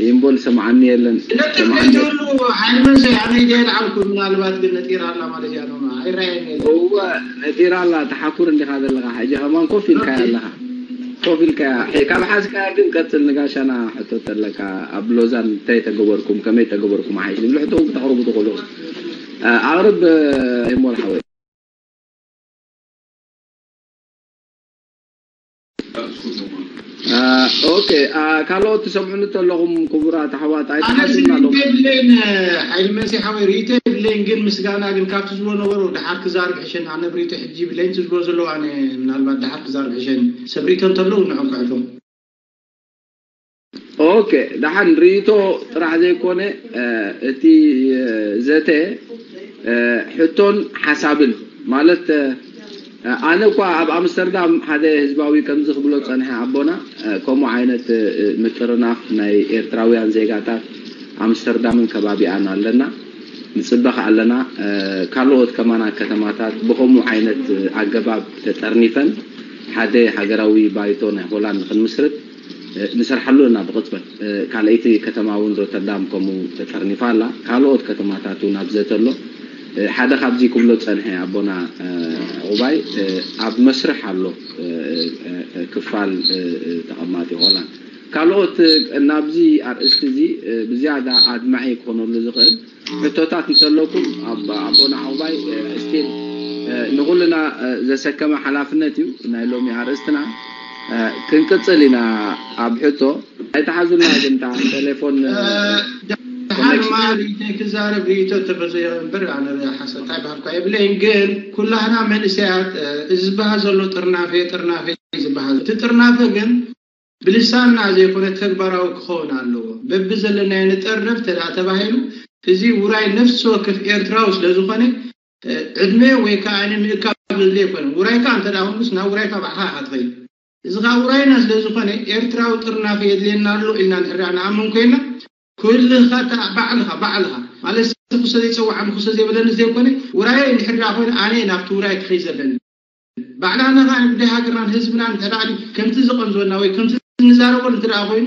ኢምቦል ሰምዓኒ የለን። ነጥብ ሰምዓኒ የለን። ዘይብሉ ሓይሊ መንሰይ ኣነ ኢደ የልዓልኩ። ምናልባት ግን ነጢራ ኣላ ማለት እያ። ኖ ኣይረኣየን የለን። እወ ነጢራ ኣላ። ተሓኩር እንዲኻ ዘለኻ ሕጂ ከማን ኮፍ ኢልካያ ኣለኻ። ኮፍ ኢልካያ ካብ ሓዝካያ ግን ቀጽል። ንጋሻና ሕቶ ተለካ ኣብ ሎዛን እንታይ ተገበርኩም ከመይ ተገበርኩም ሓይሽ ዝብል ሕቶ እውን ክተቕርቡ ትኽእሉ። እ፣ ኣቕርብ እ፣ ኢምቦል ሓወይ። ኦኬ፣ ካልኦት ትሰምዑኒ ተለኹም ክቡራት ኣሕዋት ኣነ ኣይትሓስብና ኣለኹም። ርእቶ የብለይን። ሓይሊ መንሲ ሓወይ ርእቶ የብለይን፣ ግን ምስጋና ግን ካብቲ ዝብሎ ነበሩ ድሓር ክዛርብ ሕሸን። ኣነ ብርእቶ ሕጂ ይብለይን፣ እቲ ዝብሎ ዘለዉ ኣነ ምናልባት ድሓር ክዛርብ ሕሸን። ሰብ ርእቶ እንተለዉ ንዕም ክሕቶም። ኦኬ፣ ደሓን ርእቶ ጥራሕ ዘይኮነ እ፣ እቲ እ፣ ዘተ እ፣ ሕቶን ሓሳብን ማለት እ፣ ኣነ እኳ ኣብ ኣምስተርዳም ሓደ ህዝባዊ ከምዚ ክብሎ ጸንሐ ኣቦና እ፣ ከምኡ ዓይነት እ፣ ምጥርናፍ ናይ ኤርትራውያን ዜጋታት ኣምስተርዳምን ከባቢኣን ኣለና። ንጽበ ከኣ ኣለና። እ፣ ካልኦት ከማና ከተማታት ብኸምኡ ዓይነት እ፣ ኣገባብ ተጠርኒፈን ሓደ ሃገራዊ ባይቶ ናይ ሆላንድ ክንምስርት እ፣ ንሰርሓሉ ኣለና ብቕጽበት። እ፣ ካልኣይቲ ከተማ እውን ሮተርዳም ከምኡ ተጠርኒፋ ኣላ። ካልኦት ከተማታት እውን ኣብ ዘተ ኣሎ። እ፣ ሓደ ካብዚ ክብሎ ጸንሐ ኣቦና እ፣ ዕቑባይ እ፣ ኣብ መስርሕ ኣሎ እ፣ እ፣ እ፣ ክፋል እ፣ እ፣ ተቐማጢ ሆላንድ። ካልኦት እ፣ ናብዚ ኣርእስቲ እዚ እ፣ ብዝያዳ ኣድማዒ ክኾነሉ ዝኽእል ሕቶታት እንተለኩም ኣብ ኣቦና ዓውባይ ስቲል ንኩልና ዘሰከመ ሓላፍነት እዩ ናይ ሎሚ ኣርእስትና። ክንቅጽል ኢና ኣብ ሕቶ ኣይተሓዙልና ግን እታ ቴሌፎን ደሓን ማ ርእይቶይ ክዛረብ ርእይቶ ተፈዘዮ እምበር ኣነ ሓሰት እንታይ ባህልኳ የብለይን። ግን ኩላህና መንእሰያት እዚ ዝበሃል ዘሎ ጥርናፈ ጥርናፈ ዝበሃል እቲ ጥርናፈ ግን ብልሳንና ዘይኮነ ተግባራዊ ክኸውን ኣለዎ። በብዘለናዮ ንጠርነፍ ተዳ ተባሂሉ እዚ ውራይ ነፍሲ ወከፍ ኤርትራዊ ስለዝኾነ ዕድመ ወይ ከዓ ምእካብ ዘድልዮ ኣይኮነን። ውራይካ እንተ ደኣ ኮንኩስ ናብ ውራይካ ባዕኻ ኢኻ ትኸይድ። እዚ ከዓ ውራይና ስለዝኾነ ኤርትራዊ ጥርናፈ የድልየና ኣሎ ኢልና እንድሕር ደኣ ንኣምን ኮይና ኩልኻ ተኣ ባዕልኻ ባዕልኻ ማለት ሰብ ክሰ ዘይፀዋዕ ክሰ ዘይበለኒ ዘይኮነ ውራየ እንድሕር ደኣ ኮይነ ኣነ ናብቲ ውራይ ክኸይ ዘለኒ ባዕላና ከዓ ንጉዳይ ሃገርናን ህዝብናን ተዳዕዲ ከምቲ ዝቐንዘወና ወይ ከምቲ ንዛረበሉ እንተ ደኣ ኮይኑ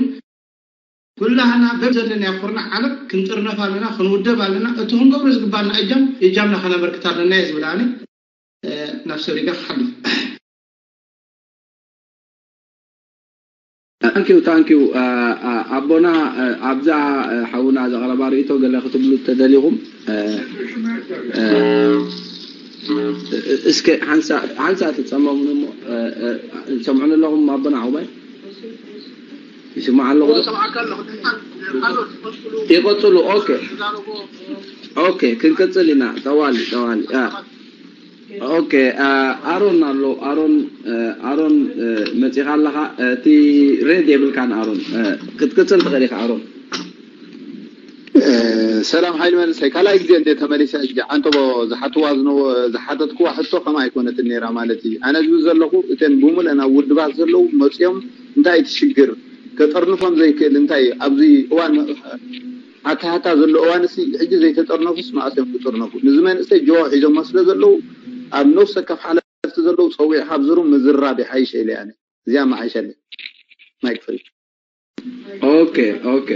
ኩላህና በብ ዘለና ኩርናዕ ዓለም ክንጥርነፍ ኣለና፣ ክንውደብ ኣለና። እቲ ክንገብሮ ዝግባና እጃም እጃምና ከነበርክት ኣለና እየ ዝብል ኣነ። ናብ ሰሪጋ ክሓልፍ ታንኪዩ ታንኪዩ ኣቦና ኣብዛ ሓውና ዘቕረባ ርእቶ ገለ ክትብሉ ተደሊኹም እስከ ሓንሳ ትፀመሙኒ እሞ ትሰምዑኒ ኣለኹም ኣቦና ዓባይ ይስማዕ ኣለኹ ይቐፅሉ ኦኬ ኦኬ ክንቅፅል ኢና ጠዋሊ ጠዋሊ ኦኬ ኣሮን ኣሎ ኣሮን ኣሮን መፂኻ ኣለኻ እቲ ሬድ የብልካን ኣሮን ክትቅፅል ትኽእል ኢኻ ኣሮን ሰላም ሓይሊ መንእሰይ ካልኣይ ግዜ እንደ ተመሊሰ ሕጂ ዓንተቦ ዝሓትዋ ዝሓተትክዋ ሕቶ ከምኣ ኣይኮነትን ነይራ ማለት እዩ ኣነ ዝብል ዘለኹ እተን ብሙልአን ኣብ ውድባት ዘለዉ መፅኦም እንታይ እቲ ሽግር ከጠርንፎም ዘይክእል እንታይ ኣብዚ እዋን ሓታሓታ ዘሎ እዋን ሲ ሕጂ ዘይተጠርነፉስ መኣስ እዮም ክጥርነፉ? ንዚ መንእሰይ ጆ ሒዞሞ ስለ ዘለዉ ኣብ ነፍሲ ወከፍ ሓለፍቲ ዘለዉ ፀዊዕካ ኣብ ዝሩም ምዝርራብ ይሓይሽ ኢለ ኣነ። እዚኣ መሓይሸለይ። ማይክ ፍሪ። ኦኬ ኦኬ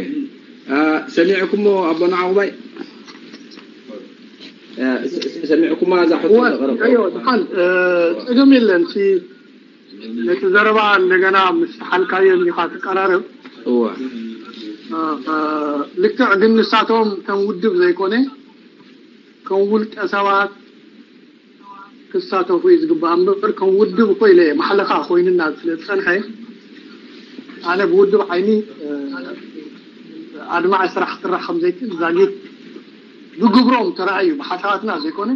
ሰሚዕኩሞ ኣቦና ዓቑባይ ሰሚዕኩማ እዛ ሕቶ ዘቕረብ ድሓን ፀገም የለን ነቲ ዘረባ እንደገና ምስ ሓልካዮ እንዲኻ ትቀራረብ እወ ልክዕ ግን ንሳቶም ከም ውድብ ዘይኮነ ከም ውልቀ ሰባት ክሳተፉ እዩ ዝግባእ እምበር ከም ውድብ እኮ ኢለ ማሕለኻ ኮይንና ስለ ዝፀንሐ ኣነ ብውድብ ዓይኒ ኣድማዒ ስራሕ ክስራሕ ከም ዘይክእል ዛጊት ብግብሮም ተረኣዩ ብሓሳባትና ዘይኮነ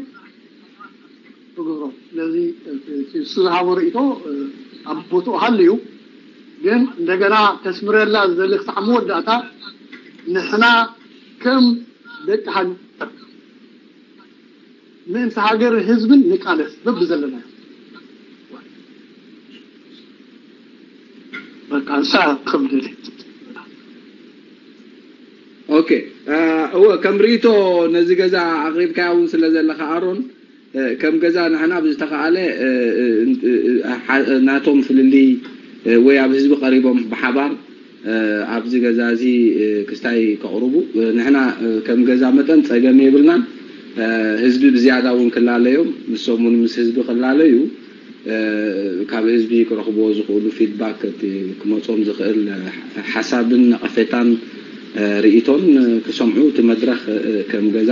ብግብሮም ስለዚ እሱ ዝሃቦ ርእቶ ኣብ ቦትኡ ሃልዩ ግን እንደገና ተስምረላ ዝደሊ ክሳዕ መወዳእታ ንሕና ከም ደቂ ሃገር ምእንቲ ሃገርን ህዝብን ንቃለስ በብዘለናዮ በቃ ንሳ ክብል ኦኬ እወ ከም ርእቶ ነዚ ገዛ ኣቕሪብካያ እውን ስለ ዘለካ ኣሮን ከም ገዛ ንሕና ብዝተኸኣለ ናቶም ፍልልይ ወይ ኣብ ህዝቢ ቀሪቦም ብሓባር ኣብዚ ገዛ እዚ ክስታይ ከቕርቡ፣ ንሕና ከም ገዛ መጠን ጸገም የብልናን። ህዝቢ ብዝያዳ እውን ክላለዮም፣ ንሶም እውን ምስ ህዝቢ ክላለዩ፣ ካብ ህዝቢ ክረኽብዎ ዝኽእሉ ፊድባክ፣ እቲ ክመጾም ዝኽእል ሓሳብን ነቐፌታን ርእይቶን ክሰምዑ፣ እቲ መድረኽ ከም ገዛ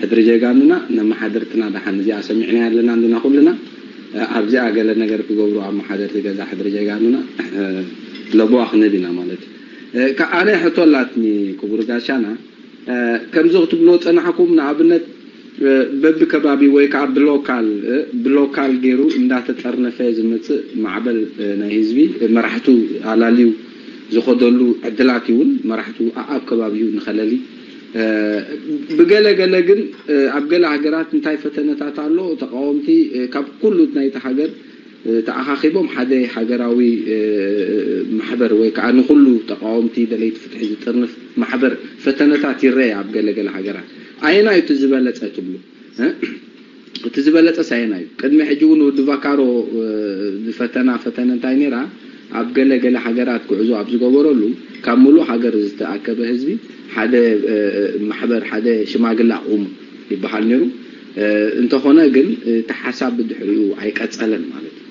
ሕድሪ ጀጋኑና፣ ነመሓደርትና ደሓን እዚኣ ሰሚዕናያ ኣለና እንዲና ኩልና። ኣብዚኣ ገለ ነገር ክገብሩ ኣመሓደርቲ ገዛ ሕድሪ ጀጋኑና ለበዋ ክንህብ ኢና ማለት እዩ። ኣነ ሕቶ ኣላትኒ ክቡር ጋሻና፣ ከምዚ ክትብልዎ ጸናሕኩም፣ ንኣብነት በቢ ከባቢ ወይ ከዓ ብሎካል ብሎካል ገይሩ እንዳተጠርነፈ ዝመጽእ ማዕበል ናይ ህዝቢ፣ መራሕቱ ኣላልዩ ዝኸደሉ ዕድላት እውን መራሕቱ ኣብ ከባቢኡ ንኸለሊ። ብገለ ገለ ግን ኣብ ገለ ሃገራት እንታይ ፈተነታት ኣሎ፣ ተቃወምቲ ካብ ኩሉ ናይቲ ሃገር ተኣኻኺቦም ሓደ ሃገራዊ ማሕበር ወይ ከዓ ንኩሉ ተቃወምቲ ደለይቲ ፍትሒ ዝጥርንፍ ማሕበር ፈተነታት ይረአ ኣብ ገለ ገለ ሃገራት። ኣየናይ እቲ ዝበለጸ ትብሉ? እቲ ዝበለጸ ኣየናይ እዩ? ቅድሚ ሕጂ እውን ወዲ ቫካሮ ዝፈተና ፈተነ እንታይ ነይራ? ኣብ ገለ ገለ ሃገራት ጉዕዞ ኣብ ዝገበረሉ ካብ ሙሉእ ሃገር ዝተኣከበ ህዝቢ ሓደ ማሕበር፣ ሓደ ሽማግለ ኣቑሙ ይበሃል ነይሩ። እንተኾነ ግን እቲ ሓሳብ ብድሕሪኡ ኣይቀጸለን ማለት እዩ።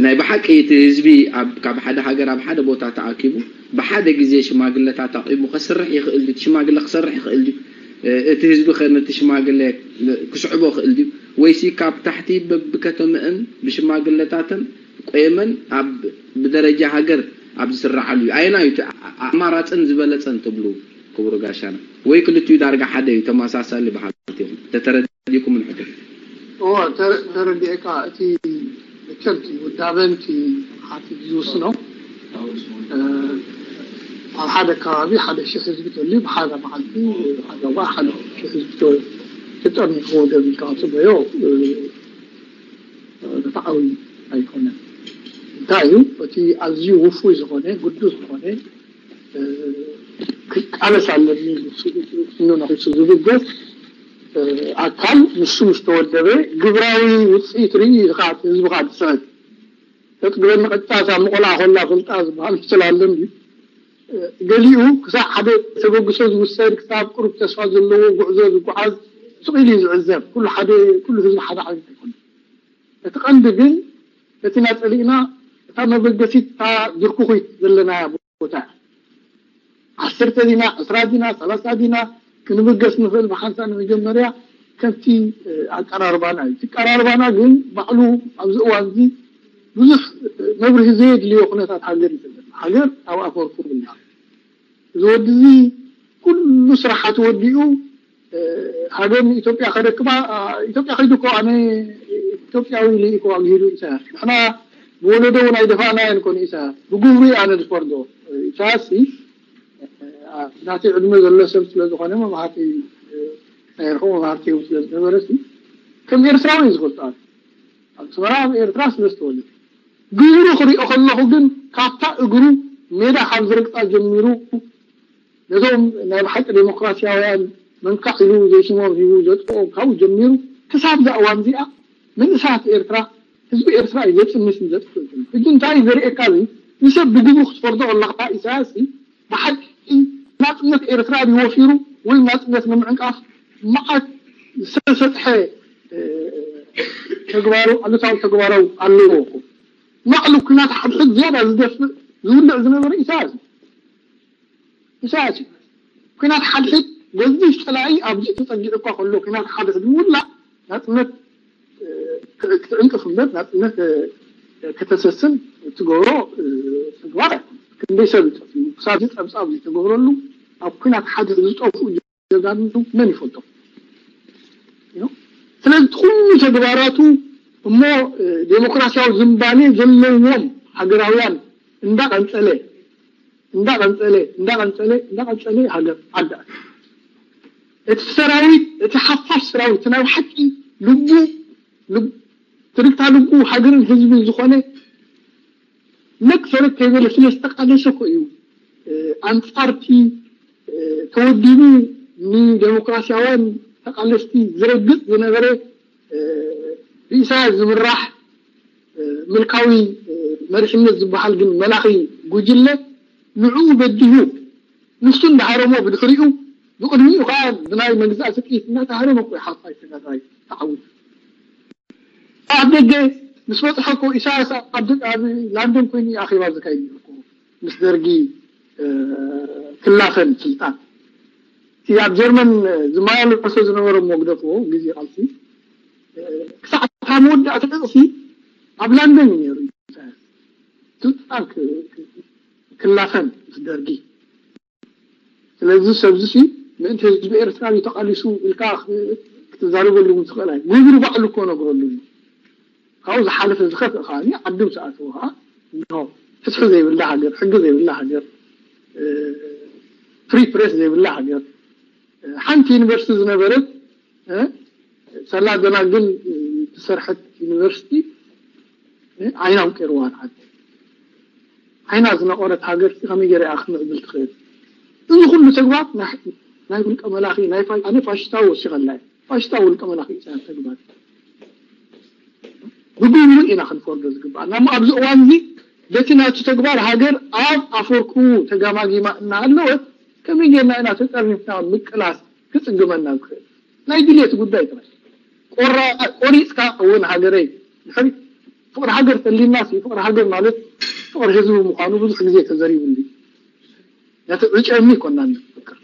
ናይ ብሓቂ እቲ ህዝቢ ኣብ፣ ካብ ሓደ ሃገር ኣብ ሓደ ቦታ ተኣኪቡ ብሓደ ግዜ ሽማግለታት ኣቂሙ ከስርሕ ይኽእል ድዩ? እቲ ሽማግለ ክሰርሕ ይኽእል ድዩ? እቲ ህዝቢ ከ ነቲ ሽማግለ ክስዕቦ ይኽእል ድዩ? ወይሲ ካብ ታሕቲ በብከተመአን ብሽማግለታተን ቆየመን ኣብ ብደረጃ ሃገር ኣብ ዝስርዓሉ እዩ? ኣየናይ እዩ እቲ ኣማራጽን ዝበለጸን ትብሉ ክቡር ጋሻና? ወይ ክልቲኡ ዳርጋ ሓደ እዩ፣ ተመሳሳሊ በሃልቲ ኢኹም? ተተረዲእኩም ንሕቶ። እዎ፣ ተረ-፣ ተረዲኤካ። እቲ መቸም እቲ ውዳበን እቲ ሓቲ ዝውስኖ፣ እ፣ ኣብ ሓደ ከባቢ ሓደ ሺሕ ህዝቢ ተልዩ፣ ብሓደ መዓልቲ ሓደ እዋን ሓደ ሺሕ ህዝቢ ተ-፣ ተጠርኒፉ ደው ኢልካ ክትጽበዮ፣ እ፣ ርትዓዊ ኣይኮነን። እንታይ እዩ? እቲ ኣዝዩ ውፉይ ዝኾነ፣ ግዱስ ዝኾነ፣ እ፣ ክቃለስ ኣለኒ፣ ንሱ፣ ንሱ ነኺሱ ዝብገስ፣ እ፣ ኣካል ንሱ ምስ ተወደበ ግብራዊ ውጽኢት ርኢ ኢኻ ህዝብኻ ትስዕብ። ተጥግበኒ ቅጫ ሳብ መቆልዓ ኮላ ፈልጣ ዝበሃል ምስል ኣሎ እንድዩ። እ፣ ገሊኡ ክሳብ ሓደ ተበግሶ ዝውሰድ፣ ክሳብ ቁሩብ ተስፋ ዘለዎ ጉዕዞ ዝጓዓዝ ስቕ ኢሉ እዩ ዝዕዘብ። ኩሉ ሓደ፣ ኩሉ ህዝቢ ሓደ ዓይነት ኣይኮነን። እቲ ቀንዲ ግን ነቲና ጸሊእና እታ መበገሲት እታ ድርኩኺት ዘለናያ ቦታ እያ። ዓሰርተ ዲና፣ ዕስራ ዲና፣ ሰላሳ ዲና ክንብገስ ንኽእል ብሓንሳእ ንመጀመርያ ከምቲ፣ እ፣ ኣቀራርባና እዩ። እቲ ኣቀራርባና ግን ባዕሉ ኣብዚ እዋን እዚ ብዙሕ፣ እ፣ መብርሂ ዘየድልዮ ኩነታት ሃገር እዩ ዘለና። ሃገር ኣብ ኣፈርኩ ብላ። እዚ ወዲ እዚ ኩሉ ስራሓቱ ወዲኡ፣ እ፣ ሃገር ንኢትዮጵያ ከረክባ፣ እ፣ ኢትዮጵያ ከይዱ እኮ ኣነ ኢትዮጵያዊ ኢሉ እዩ እኮ ኣግሂዱ ኢሳያስ። ንሕና ብወለዶ እውን ኣይደፋእናዮን እኮ ንኢሳያስ። ብግብሩ እዩ ኣነ ዝፈርዶ። እ፣ ኢሳያስ ሲ፣ እ፣ ናተይ ዕድመ ዘሎ ሰብ ስለ ዝኾነ መምሃርቲ፣ እ፣ ናይ ርሑቕ መምሃርቲ እውን ስለ ዝነበረ ሲ፣ ከም ኤርትራዊ እዩ ዝፈልጦ ኣነ። ኣብ ኣስመራ ኣብ ኤርትራ ስለ ዝተወለደ። ግብሩ ክሪኦ ከለኹ ግን ካብታ እግሩ ሜዳ ካብ ዝረግጻ ጀሚሩ ነዞም ናይ ብሓቂ ዴሞክራሲያውያን መንካዕ ኢሉ ዘይሽሞም ሂቡ ዘጥፍኦም ካብኡ ጀሚሩ ክሳብ እዛ እዋን እዚኣ መንእሰያት ኤርትራ ህዝቢ ኤርትራ እዩ ዘጽንስን ዘጥፍእ ዘሎ። ሕጂ እንታይ እዩ ዘርእየካ እዚ ንሰብ ብግብሩ ክትፈርዶ ከለኻ ኢሳያስ ብሓቂ ናጽነት ኤርትራ ድዩ ወፊሩ ወይ ናጽነት ንምዕንቃፍ መዓት ዝተሰጥሐ፣ እ፣ ተግባሩ ኣሉታዊ ተግባራዊ ኣለዎ እኮ። ባዕሉ ኩናት ሓድሕድ ዝያዳ ዝደፍእ ዝውልዕ ዝነበረ ኢሳያስ እዩ። ኢሳያስ እዩ። ኩናት ሓድሕድ ገዚፍ ጸላኢ ኣብዚ ተጸጊዑ እኳ ከሎ ኩናት ሓድሕድ ምውላዕ ናጽነት፣ እ፣ ክትዕንቅፍ እምበር ናጽነት፣ እ፣ ከተሰስን እትገብሮ፣ እ፣ ተግባር ኣይኮነን። ክንደይ ሰብ እዩ ጠፊኡ? ክሳብ እዚ ጸብጻብ ዘይተገብረሉ ኣብ ኩናት ሓድሕድ ዝጠፍኡ ጀጋኑ መን ይፈልጦም? You know? ስለዚ እቲ ኩሉ ተግባራቱ እሞ፣ እ፣ ዴሞክራሲያዊ ዝንባሌ ዘለዎም ሃገራውያን እንዳቐንጸለ፣ እንዳቐንጸለ፣ እንዳቐንጸለ፣ እንዳቐንጸለ ሃገር ዓዲ ኣትዩ። እቲ ሰራዊት፣ እቲ ሓፋሽ ሰራዊት፣ እቲ ናይ ብሓቂ ልቡ፣ ልብ-፣ ትርግታ ልቡ ሃገርን ህዝብን ዝኾነ ነክ ሰረት ከይበለ ስለ ዝተቃለሰ እኮ እዩ፣ እ፣ ኣንጻርቲ፣ እ፣ ተወዲቡ ንዴሞክራሲያውያን ተቃለስቲ ዝረግጽ ዝነበረ፣ እ፣ ብኢሳያስ ዝምራሕ፣ እ፣ ምልካዊ፣ እ፣ መሪሕነት ዝበሃል ግን መላኺ ጉጅለ ንዕኡ በዲሁ ንሱ እንዳሃረሞ ብድሕሪኡ ብቕድሚኡ ከዓ ብናይ መግዛእቲ ጥይት እናተሃረመ እኮ ሓፋይ ተጋዳላይ ተዓዊቱ። ኣብ ደገ ምስ በፅሐ እኮ ኢሳያስ ኣብ ደ- ኣብ ላንደን ኮይኑ ኣኼባ ዘካይድ ነይሩ እኮ ምስ ደርጊ ክላፈን ስልጣን እቲ ኣብ ጀርመን ዝመላለሶ ዝነበረ መግደፎ ግዜ ቃልሲ ክሳዕ እታ መወዳእቲ ጥቕሲ ኣብ ላንደን እዩ ነይሩ ኢሳያስ ስልጣን ክላፈን ምስ ደርጊ። ስለዚ ሰብዚ ምእንቲ ህዝቢ ኤርትራ እዩ ተቃሊሱ ኢልካ ክትዛረበሉ እውን ትኽእል ኣይ ግብሩ ባዕሉ እኮ ነግረሉ እዩ። ካብኡ ዝሓለፈ ዝኸፍእ ከዓኒ ዓዲ ምስ ኣተወ ከዓ እንሆ ፍትሒ ዘይብላ ሃገር፣ ሕጊ ዘይብላ ሃገር፣ ፍሪ ፕሬስ ዘይብላ ሃገር፣ ሓንቲ ዩኒቨርሲቲ ዝነበረት ሰላ ደናግል ዝሰርሐት ዩኒቨርሲቲ ዓይና ኣውቂርዋ ንዓዲ። ዓይና ዝነቆረት ሃገር ከመይ ገይራ ክትምዕብል ትኽእል? እዚ ኩሉ ተግባር ናይ ውልቀ መላኺ ናይ ኣነ ፋሽስታዊ ወሲኸላ ፋሽስታዊ ውልቀ መላኺ ኢሳያስ ተግባር ብግብሩ ኢና ክንፈርዶ ዝግባእ ናሞ ኣብዚ እዋን እዚ በቲ ናቱ ተግባር ሃገር ኣብ ኣፈርክቡ ተጋማጊማ እናሃለወት ከመይ ጌርና ኢና ተጠርኒፍና ምቅላስ ክጽግመና ዝኽእል ናይ ድልየት ጉዳይ ጥራይ ቆሪፅካ እውን ሃገረይ ድሕሪ ፍቅሪ ሃገር ተሊና ፍቅሪ ሃገር ማለት ፍቅሪ ህዝቢ ምኳኑ ብዙሕ ግዜ ተዘሪቡሉ ነቲ ዕጨሚ ይኮና ፍቅር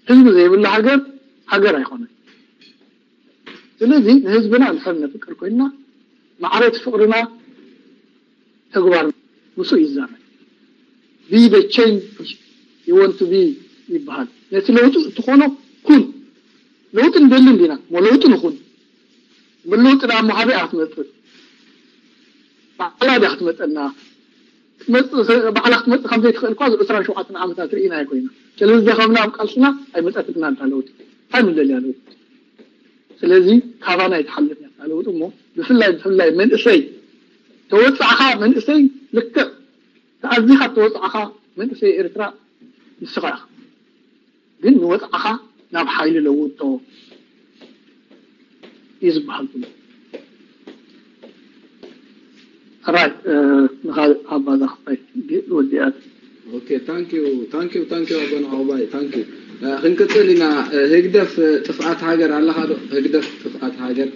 ህዝቢ ዘይብላ ሃገር ሃገር ኣይኮነን። ስለዚ ንህዝብና እንድሕር ነፍቅር ኮይና ማዕረት ፍቅርና ተግባር ምስ ይዛመድ be the change you want to be ይበሃል። ነቲ ለውጢ እትኾኖ ኩን። ለውጢ ንደሊ እንዲና እሞ ለውጢ ንኹን። ብለውጢ ደኣ እሞ ሃበይ እያ ክትመፅእ? ባዕላ ድያ ክትመፀና? ባዕላ ክትመፅእ ከም ዘይትኽእል እኳ እዚ ዕስራን ሸውዓተን ዓመታት ርኢናዮ ኮይና። ስለዚ ደኸምና ኣብ ቃልስና ኣይመፀትልናን እታ ለውጢ። እንታይ ንደልያ ለውጢ? ስለዚ ካባና ኣይትሓልፍ እያ እታ ለውጢ እሞ ብፍላይ ብፍላይ መንእሰይ ተወፃእኻ መንእሰይ ልክዕ ተኣዚኻ ተወፃእኻ መንእሰይ ኤርትራ ንስኻ ኢኻ። ግን ንወፃእኻ ናብ ሓይሊ ለውጦ እዩ ዝበሃል ዘሎ። ሕራይ ንኻልእ ኣባዛ ክፋይ ወዲኣት Okay, thank you, thank you, thank you ኣቦና ዑባይ, thank you. ክንቅፅል ኢና። ህግደፍ ጥፍኣት ሃገር ኣለኻ ዶ? ህግደፍ ጥፍኣት ሃገር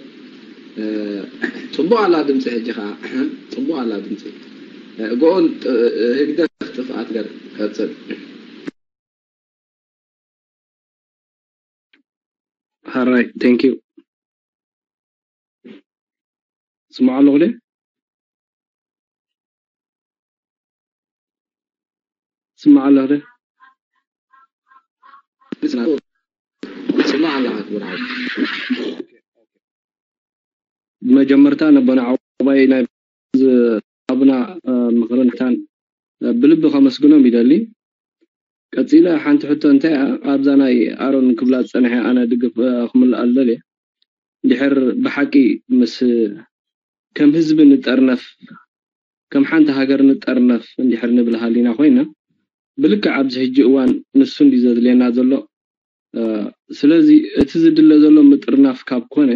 ፅቡቅ ኣላ ድምፂ ሕጂ ከዓ ፅቡቅ ኣላ ድምፂ ጎኦን ህግደፍ ጥፍኣት ሃገር ቀፅል። ሕራይ thank you ስማዕ ኣለኹ ደ ስማዕ ኣለኹ ደ ስማዕ ኣለኻ ክቡር ሓው ብመጀመርታ ነቦና ዓባይ ናይ ዝሃቡና ምኽርን ሕታን ብልቢ ከመስግኖም ይደሊ። ቀጺለ ሓንቲ ሕቶ እንታይ እያ ኣብዛ ናይ ኣሮን ክብላ ዝጸንሐ ኣነ ድግፍ ክምልኣሉ ደልየ እንድሕር ብሓቂ ምስ ከም ህዝቢ ንጠርነፍ ከም ሓንቲ ሃገር ንጠርነፍ እንድሕር ንብል ሃሊና ኮይና ብልክዕ ኣብዚ ሕጂ እዋን ንሱ እንዲ ዘድልየና ዘሎ ስለዚ እቲ ዝድለ ዘሎ ምጥርናፍ ካብ ኮነ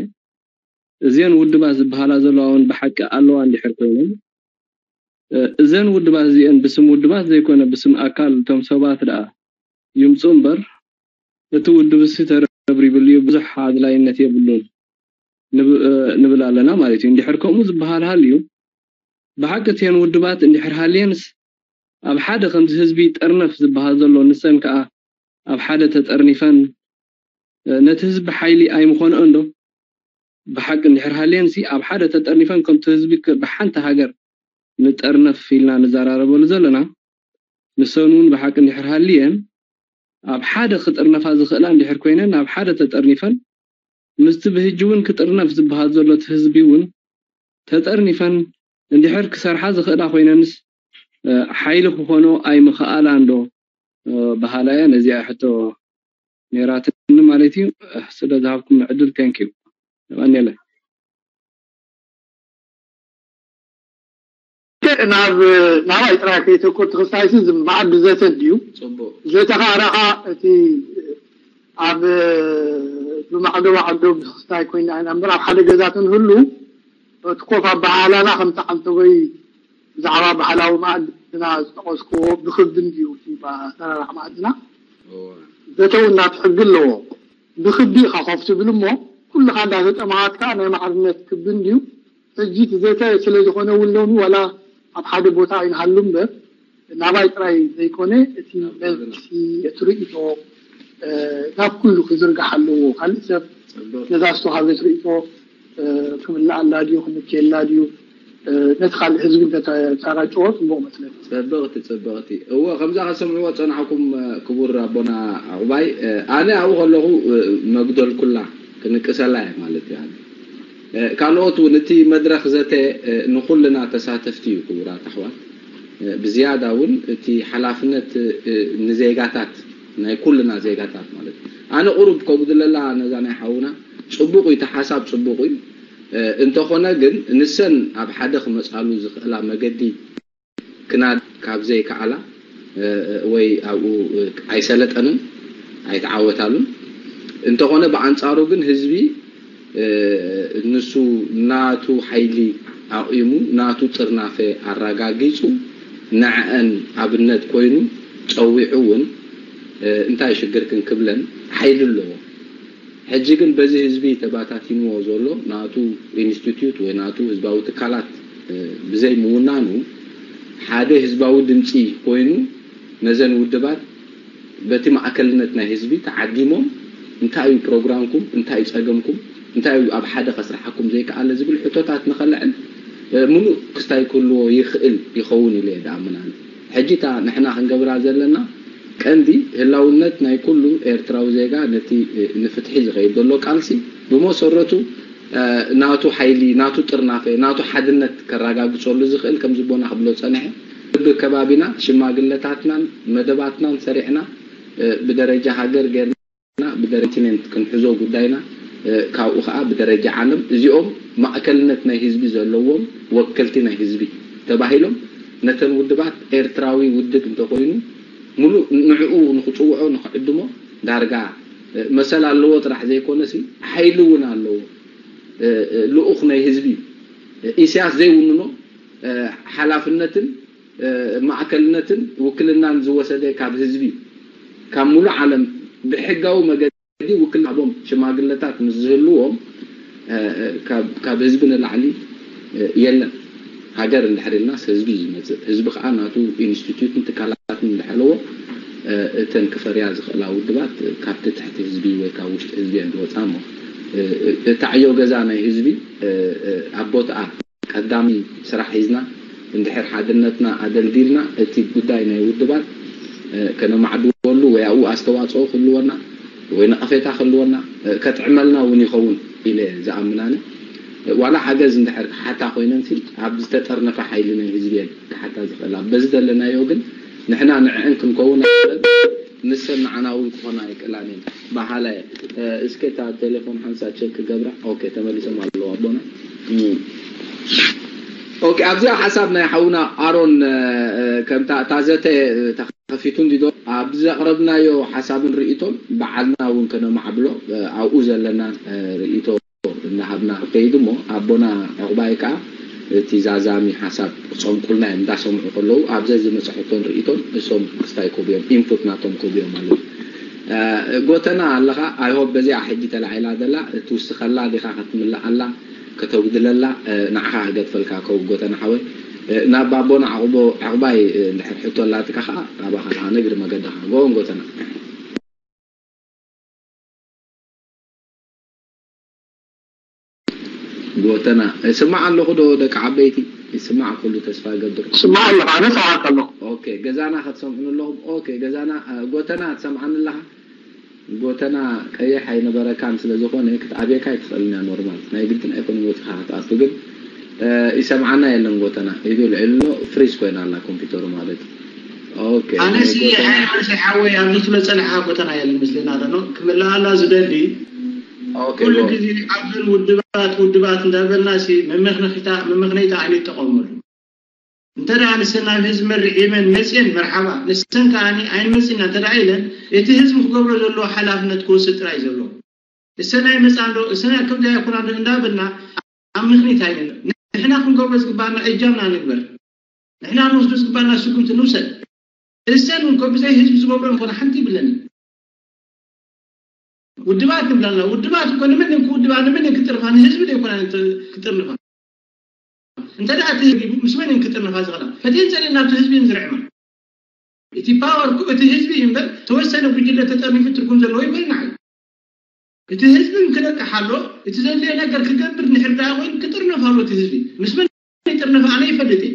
እዘን ውድባት ዝበሃላ ዘለዋ እውን ብሓቂ ኣለዋ እንድሕር ኮይነን እዘን ውድባት እዚአን ብስም ውድባት ዘይኮነ ብስም ኣካል እቶም ሰባት ደኣ ይምፁ እምበር እቲ ውድብ እሲ ተረብሪብሉ እዩ ብዙሕ ኣድላይነት የብሉን ንብል ኣለና ማለት እዩ። እንድሕር ከምኡ ዝበሃል ሃልዩ ብሓቂ እተን ውድባት እንድሕር ሃልየንስ ኣብ ሓደ ከምዚ ህዝቢ ይጠርነፍ ዝበሃል ዘሎ ንሰን ከዓ ኣብ ሓደ ተጠርኒፈን ነቲ ህዝቢ ሓይሊ ኣይምኾንኦን ዶ? ብሓቂ እንድሕር ሃልየንሲ ኣብ ሓደ ተጠርኒፈን ከምቲ ህዝቢ ብሓንቲ ሃገር ንጠርነፍ ኢልና ንዘራረበሉ ዘለና ንሰን እውን ብሓቂ እንድሕር ሃልየን ኣብ ሓደ ክጥርነፋ ዝኽእላ እንድሕር ኮይነን ኣብ ሓደ ተጠርኒፈን ምስቲ ብህጂ እውን ክጥርነፍ ዝበሃል ዘሎ እቲ ህዝቢ እውን ተጠርኒፈን እንድሕር ክሰርሓ ዝኽእላ ኮይነንስ ሓይሊ ክኾኖ ኣይምኽኣላን ዶ በሃላ እያ። ነዚኣ ሕቶ ነይራትኒ ማለት እዩ። ስለ ዝሃብኩም ዕድል thank you። የቐንየለይ። ናብ ናባይ ጥራይ ከይተኮር ተኸስታይሲ ዝመዓድ ዘተ ድዩ ፅቡቅ ዘተኻ ረኻ እቲ ኣብ ብማዕዶ ማዕዶ ብተኸስታይ ኮይና ኢና እምበር ኣብ ሓደ ገዛ ክንህሉ እቲ ኮፍ ኣበሃህላና ከምቲ ዓንተቦይ ብዛዕባ ባህላዊ መኣድና ዝጠቐስክዎ ብኽቢ እንድዩ እቲ ኣሰራርሓ መኣድና። እወ። ዘተ እውን ናቱ ሕጊ ኣለዎ። ብኽቢ ኢኻ ኮፍ ትብል እሞ ኩልኻ እንዳተጠማማትካ ናይ ማዕርነት ክቢ እንድዩ። ሕጂ እቲ ዘተ ስለ ዝኾነ እውን ሎሚ ዋላ ኣብ ሓደ ቦታ ኣይንሃሉ እምበር ናባይ ጥራይ ዘይኮነ እቲ ናብ ኩልና። መልሲ እቲ ርእይቶ እ፣ ናብ ኩሉ ክዝርጋሕ ኣለዎ። ካልእ ሰብ ጽቡቕ። ነዛ ዝተዋሃበት ርእይቶ እ፣ ክምልኣላ ድዩ ክምክየላ ድዩ እ፣ ነቲ ካልእ ህዝቢ እንተተራጭዎ ጽቡቕ መስለኒ። ጽብቕቲ ጽብቕቲ። እወ፣ ከምዛ ከሰምዕዎ ጸናሕኩም እ፣ ክቡር ኣቦና ዕቑባይ እ፣ ኣነ ኣብኡ ከለኹ እ፣ መጉደል ኩላ ክንቅሰላ እየ ማለት እዩ። ኣነ እ፣ ካልኦት እውን እቲ መድረኽ ዘተ እ፣ ንኹልና ተሳተፍቲ እዩ ክቡራት ኣሕዋት። እ፣ ብዝያዳ እውን እቲ ሓላፍነት እ፣ ንዜጋታት ናይ ኩልና ዜጋታት ማለት እዩ። ኣነ ቁሩብ ከጉድለላ ነዛ ናይ ሓውና ጽቡቕ እዩ፣ እቲ ሓሳብ ጽቡቕ እዩ። እ፣ እንተኾነ ግን ንሰን ኣብ ሓደ ክመጻሉ ዝኽእላ መገዲ ክናድ ካብ ዘይከኣላ እ፣ ወይ ኣብኡ እ፣ ኣይሰለጠንን ኣይተዓወታሉን። እንተኾነ ብኣንጻሩ ግን ህዝቢ እ፣ ንሱ ናቱ ሓይሊ ኣቑሙ ናቱ ጥርናፈ ኣረጋጊጹ ንዐአን ኣብነት ኮይኑ ጸዊዑ እውን እ፣ እንታይ ሽግርክን ክብለን ሓይሊ ኣለዎ። ሕጂ ግን በዚ ህዝቢ ተባታቲንዎ ዘሎ ናቱ ኢንስቲትዩት ወይ ናቱ ህዝባዊ ትካላት እ፣ ብዘይ ምውናኑ ሓደ ህዝባዊ ድምፂ ኮይኑ ነዘን ውድባት በቲ ማእከልነት ናይ ህዝቢ ተዓዲሞም እንታይ እዩ ፕሮግራምኩም፣ እንታይ እዩ ጸገምኩም፣ እንታይ እዩ ኣብ ሓደ ከስርሓኩም ዘይከኣለ ዝብል ሕቶታት ንኸልዕል እ፣ ምሉእ ክስታይ ክህልዎ ይኽእል ይኸውን ኢለ እየ ዝኣምን ኣነ። ሕጂ እታ ንሕና ክንገብራ ዘለና ቀንዲ ህላውነት ናይ ኩሉ ኤርትራዊ ዜጋ ነቲ እ፣ ንፍትሒ ዝኸይድ ዘሎ ቃልሲ ብመሰረቱ እ፣ ናቱ ሓይሊ፣ ናቱ ጥርናፈ፣ ናቱ ሓድነት ከረጋግጸሉ ዝኽእል ከም ዝቦና ክብሎ ጸንሐ። በብከባቢና ሽማግለታትናን መደባትናን ሰሪዕና እ፣ ብደረጃ ሃገር ጌርና ብደረጃ ኮንቲኔንት ክንሕዞ ጉዳይና እ፣ ካብኡ ኸዓ ብደረጃ ዓለም እዚኦም ማእከልነት ናይ ህዝቢ ዘለዎም ወከልቲ ናይ ህዝቢ ተባሂሎም ነተን ውድባት ኤርትራዊ ውድብ እንተኾይኑ ምሉእ ንዕኡ ንኽጽውዖ ንኽዕድሞ ዳርጋ እ፣ መሰል ኣለዎ ጥራሕ ዘይኮነሲ ሓይሊ እውን ኣለዎ። እ፣ እ፣ ልኡኽ ናይ ህዝቢ እዩ። እ፣ ኢሳያስ ዘይውንኖ እ፣ ሓላፍነትን እ፣ ማእከልነትን ውክልናን ዝወሰደ ካብ ህዝቢ እዩ። ካብ ሙሉእ ዓለም ብሕጋዊ መገዲ ውክልና ሃቦም ሽማግለታት ምስ ዝህልዎም እ፣ እ፣ ካብ ካብ ህዝቢ ንላዕሊ እ፣ የለን። ሃገር እንድሕር ኢልናስ ህዝቢ እዩ ዝመጽእ። ህዝቢ ከዓ ናቱ ኢንስቲትዩትን ትካላትን እንድሕለዎ እ፣ እተን ክፈርያ ዝኽእላ ውድባት ካብቲ ትሕቲ ህዝቢ ወይ ካብ ውሽጢ ህዝቢ እየን ዝወፃ እሞ እ፣ እ፣ እታ ዕዮ ገዛ ናይ ህዝቢ እ፣ እ፣ ኣብ ቦትኣ ቀዳሚ ስራሕ ሒዝና እንድሕር ሓድነትና ኣደልዲልና እቲ ጉዳይ ናይ ውድባት እ፣ ከነማዕብወሉ ወይ ኣብኡ ኣስተዋፅኦ ክህልወና ወይ ነቐፌታ ክህልወና እ፣ ከጥዕመልና እውን ይኸውን ኢለ ዝኣምን ኣነ። ዋላ ሓገዝ እንድሕር ክሓታ ኮይነንሲ ኣብ ዝተጠርነፈ ሓይሊ ናይ ህዝቢ እየን ክሓታ ዝኽእላ። በዚ ዘለናዮ ግን ንሕና ንዕዕን ክንከውን ኣይክእለን፣ ንሰን ንዓና እውን ክኾና ኣይክእላን እየን በሃላይ እየ። እ፣ እስከ እታ ቴሌፎን ሓንሳ ቸክ ክገብራ። ኦኬ፣ ተመሊሶም ኣለዉ ኣቦና። እም። ኦኬ፣ ኣብዚኣ ሓሳብ ናይ ሓውና ኣሮን እ፣ እ፣ ከምታ እታ ዘተ እ፣ ተኸፊቱ እንዲዶ ኣብ ዘቕረብናዮ ሓሳብን ርእይቶን በዓልና እውን ከነማዕብሎ እ፣ ኣብኡ ዘለና እ፣ ርእይቶ እናሃብና ከይድ እሞ ኣቦና ዕቑባይ ከዓ እቲ ዛዛሚ ሓሳብ ክፀምቁልና እዮም እንዳሰምዑ ከለዉ ኣብዘ ዝመፀ ሕቶን ርእይቶን እሶም ክስታይ ክህቡ እዮም፣ ኢንፑት ናቶም ክህቡ እዮም ማለት እዩ። እ፣ ጎተና ኣለኻ? ኣይሆፕ በዚኣ ሕጂ ተላዒላ ዘላ ትውስኸላ ዲኻ? ክትምልኣላ ከተጉድለላ እ፣ ንዓኻ ክገድፈልካ ከው ጎተና ሓወይ። እ፣ ናብ ኣቦና ዕቑቦ ዕቑባይ እ፣ እንድሕር ሕቶ ኣላትካ ከዓ ናባኻ ከዓ ነግሪ መገድኻ። ጎን ጎተና። ጎተና፣ ይስማዕ ኣለኹ ዶ ደቂ ዓበይቲ? ይስማዕ ኩሉ ተስፋ እገብር። ስማዕ ኣለኹ፣ ኣነ ሰማዕካ ኣለኹ። ኦኬ፣ ገዛና ክትሰምዑን ኣለኹም። ኦኬ፣ ገዛና፣ እ፣ ጎተና ትሰምዓኒ ኣለኻ? ጎተና ቀይሕ ኣይነበረካን ስለ ዝኾነ ክትኣብየካ ኣይትኽእልን እያ፣ ኖርማል። ናይ ግድን ኣይኮነን ወጺኻ ክትኣቱ፣ ግን፣ እ፣ ይሰምዓና የለን ጎተና። ኢዱ ልዕል ኣሎ፣ ፍሪዝ ኮይና ኣላ ኮምፒውተሩ ማለት እዩ። ኦኬ፣ ናይ ኣነሲ ጎተና ሓያመሲ ሓወይ ኣብዚ ትብሎ ጸኒሕካ ጎተና የለን ምስልና ዘሎ ክምልኣላ ዝደሊ ኦኬ፣ ኩሉ ጎ- ግዜ ኣብዘን ውድባት ውድባት እንዳበልና ሲ መመኽነኺታ መመኽነይታ ኣይንጠቐመሉ። እንተ ደኣ ንሰን ናብ ህዝቢ መሪዒመን መጽየን መርሓባ፣ ንሰን ከኣ ኣይንመጽእና እንተ ደኣ ኢለን እቲ ህዝቢ ክገብሮ ዘለዎ ሓላፍነት ክወስድ ጥራይ እዩ ዘለዎ። እሰን ኣይመጻን ዶ እሰን ከምዚ ኣይኮናን ዶ እንዳበልና ኣብ ምኽኒት ኣይንእለ። ንሕና ክንገብሮ ዝግባኣና እጃምና ንግበር። ንሕና ንወስዶ ዝግባኣና ስጉምቲ ንውሰድ። እሰን እውን ብዘይ ህዝቢ ዝገብሮ ዝኾነ ሓንቲ ይብለኒ። ውድባት ንብላና። ውድባት እኮ ንመን ክውድባ፣ ንመን ክጥርፋ? ንህዝቢ ዶ ይኮና ክጥርንፋ? እንተ ደኣ እቲ ህዝቢ ምስ መን ክጥርንፋ ዝኽእላ? ፈትየን ጸልየን ናብቲ ህዝቢ ዝርዕማ። እቲ ፓወር እኮ እቲ ህዝቢ እዩ እምበር፣ ተወሰነ ጉጅለ ተጠርኒፉ ትርጉም ዘለዎ ይኮይን ንዓይ። እቲ ህዝቢ ክነቅሕ ኣሎ። እቲ ዘድልዮ ነገር ክገብር ንሕር ደኣ ኮይኑ ክጥርነፍ ኣሎ እቲ ህዝቢ። ምስ መን ይጥርነፍ ኣነ ይፈልጥ እየ።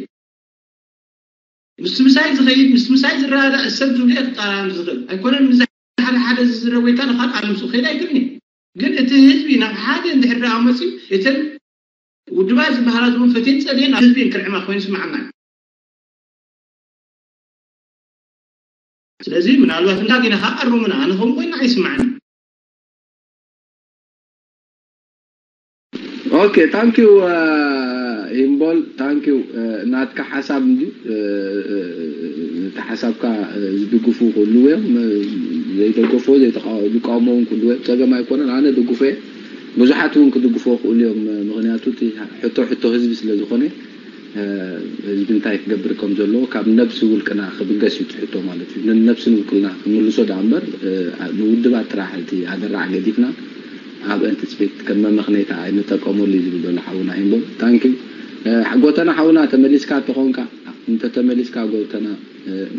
ምስ ምሳይ ዝኸይድ፣ ምስ ምሳይ ዝረዳዳእ ሰብ ዝብልኦ ክጣላም ዝኽእል ኣይኮነን። ምስ ሓደ ሓደ ዝዝረብ ወይ ካልእ ካልእ ኣለም ዝኸይድ ኣይክእልን እዩ። ግን እቲ ህዝቢ ናብ ሓደ እንድሕር ደኣ መፅዩ፣ እተን ውድባት ዝበሃላ እውን ፈትየን ጸልየን ኣብ ህዝቢ ክርዕማ ኮይኑ ይስምዓና። ስለዚ ምናልባት እንዳጌና ከዓ ኣርሙና፣ ኣነ ከምኡ ኮይና ኣይስምዓኒ። ኦኬ፣ ታንክ ዩ ሂምቦል፣ ታንክ ዩ። ናትካ ሓሳብ እንዲ እቲ ሓሳብካ ዝድግፉ ክህልዉ እዮም፣ ዘይደገፎ ዝቃወሞ እውን ክህልዉ እዮም። ፀገም ኣይኮነን፣ ኣነ ድግፎ እየ። ብዙሓት እውን ክድግፎ ክእሉ እዮም፣ ምክንያቱ እቲ ሕቶ ሕቶ ህዝቢ ስለ ዝኾነ ህዝቢ እንታይ ክገብር ከም ዘለዎ ካብ ነብሲ ውልቅና ክብገስ እዩ እቲ ሕቶ ማለት እዩ። ንነብስን ውልቅና ክንምልሶ ደኣ እምበር ንውድባት ጥራሕ እቲ ኣደራዕ ገዲፍና ኣብ ኣንትስፔክት ከም መመኽነይታ ኣይንጠቀመሉ እዩ ዝብል ዘሎ ሓውና ሂምቦል። ታንኪ ጎተና ሓውና፣ ተመሊስካ ተኾንካ፣ እንተ ተመሊስካ ጎተና፣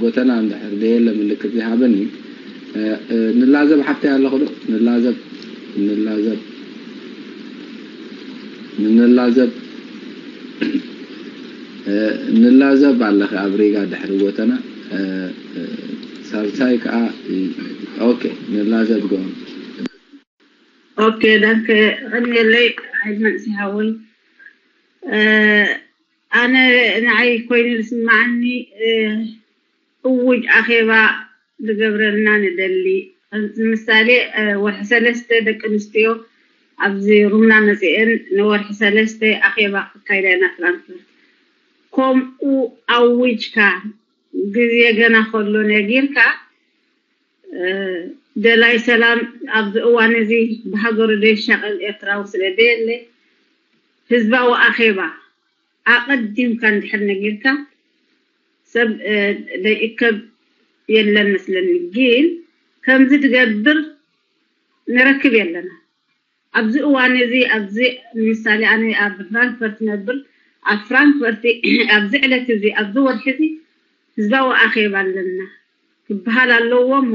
ጎተና እንድሕር ደየለ ምልክት ዘይሃበኒ፣ ንላዘብ ሓፍተይ ኣለኹ ዶ? ንላዘብ፣ ንላዘብ፣ ንላዘብ፣ ንላዘብ ኣለኺ ኣብ ሪጋ ድሕሪ ጎተና፣ ሳልሳይ ከዓ፣ ኦኬ፣ ንላዘብ ጎ ኦኬ ዳንከ ቀንየለይ። ሓይድ መንእሰይ ሓወይ፣ ኣነ ንዓይ ኮይኑ ዝስምዓኒ እውጅ ኣኼባ ዝገብረልና ንደሊ። ምሳሌ ወርሒ ሰለስተ ደቂ ኣንስትዮ ኣብዚ ሩምና መፅኤን ንወርሒ ሰለስተ ኣኼባ ክካይዳ ኢና ፍራንክፈርት። ከምኡ ኣውጅካ ግዜ ገና ከሎ ነጊርካ ደላይ ሰላም ኣብዚ እዋን እዚ ብሃገሩ ደይሻቐል ኤርትራዊ ስለ ደየለ ህዝባዊ ኣኼባ ኣቐዲምካ እንድሕር ነጊርካ ሰብ ደይእከብ የለን መስለኒ። ግን ከምዚ ትገብር ንረክብ የለና። ኣብዚ እዋን እዚ ኣብዚ ንምሳሌ ኣነ ኣብ ፍራንክፈርት ነብር ኣብ ፍራንክፈርት ኣብዚ ዕለት እዚ ኣብዚ ወርሒ እዚ ህዝባዊ ኣኼባ ኣለና ክበሃል ኣለዎ እሞ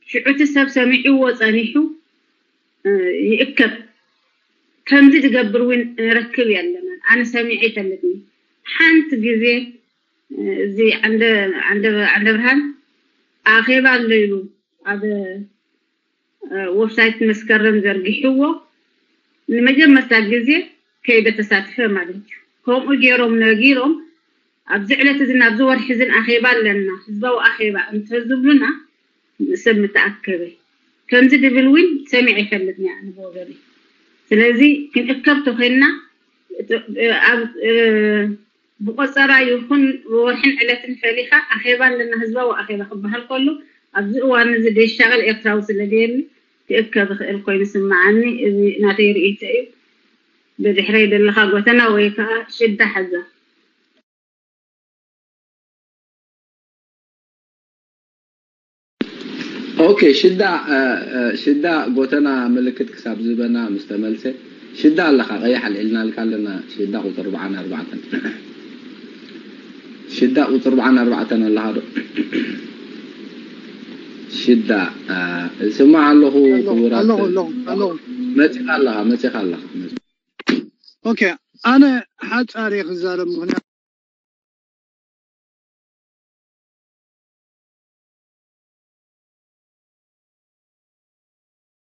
ሽዑ እቲ ሰብ ሰሚዕዎ ጸኒሑ ይእከብ። ከምዚ ዝገብር እውን ንረክብ የለናን። ኣነ ሰሚዐ ይፈልጥኒ። ሓንቲ ግዜ እዚ ዓንደ ዓንደ ዓንደ ብርሃን ኣኼባ ኣሎ ኢሉ ኣብ ወብሳይት መስከረም ዘርጊሕዎ ንመጀመርታ ግዜ ከይደ ተሳትፈ ማለት እዩ። ከምኡ ገይሮም ነጊሮም ኣብዚ ዕለት እዝን ኣብዚ ወርሒ እዝን ኣኼባ ኣለና፣ ህዝባዊ ኣኼባ እንተዝብሉና ሰብ ምተኣከበ። ከምዚ ድብል እውን ሰሚዐ ይፈልጥ እየ ኣነ ብወገነይ። ስለዚ ክንእከብ ተኾይንና ኣብ ብቆፀራ ይኹን ብወርሕን ዕለትን ፈሊኻ ኣኼባ ኣለና ህዝባዊ ኣኼባ ክበሃል ከሎ ኣብዚ እዋን እዚ ደይሻቐል ኤርትራዊ ስለ ደየሊ ክእከብ ይኽእል ኮይኑ ይስምዓኒ። እዚ ናተይ ርእይቶ እዩ። ብድሕረይ ዘለኻ ጎተና ወይ ከዓ ሽዳ ሓዛ። ኦኬ ሽዳ ሽዳ ጎተና ምልክት ክሳብ ዝህበና ምስ ተመልሰ ሽዳ ኣለኻ ቀይሕ ኣልዒልናልካ ኣለና ሽዳ ቁፅሪ ኣርብዓን ኣርባዕተን ሽዳ ቁፅሪ ኣርብዓን ኣርባዕተን ኣለኻ ዶ ሽዳ ስማዕ ኣለኹ ክቡራት መፂኻ ኣለኻ መፂኻ ኣለኻ ኦኬ ኣነ ሓፃር እየ ክዛረብ ምክንያቱ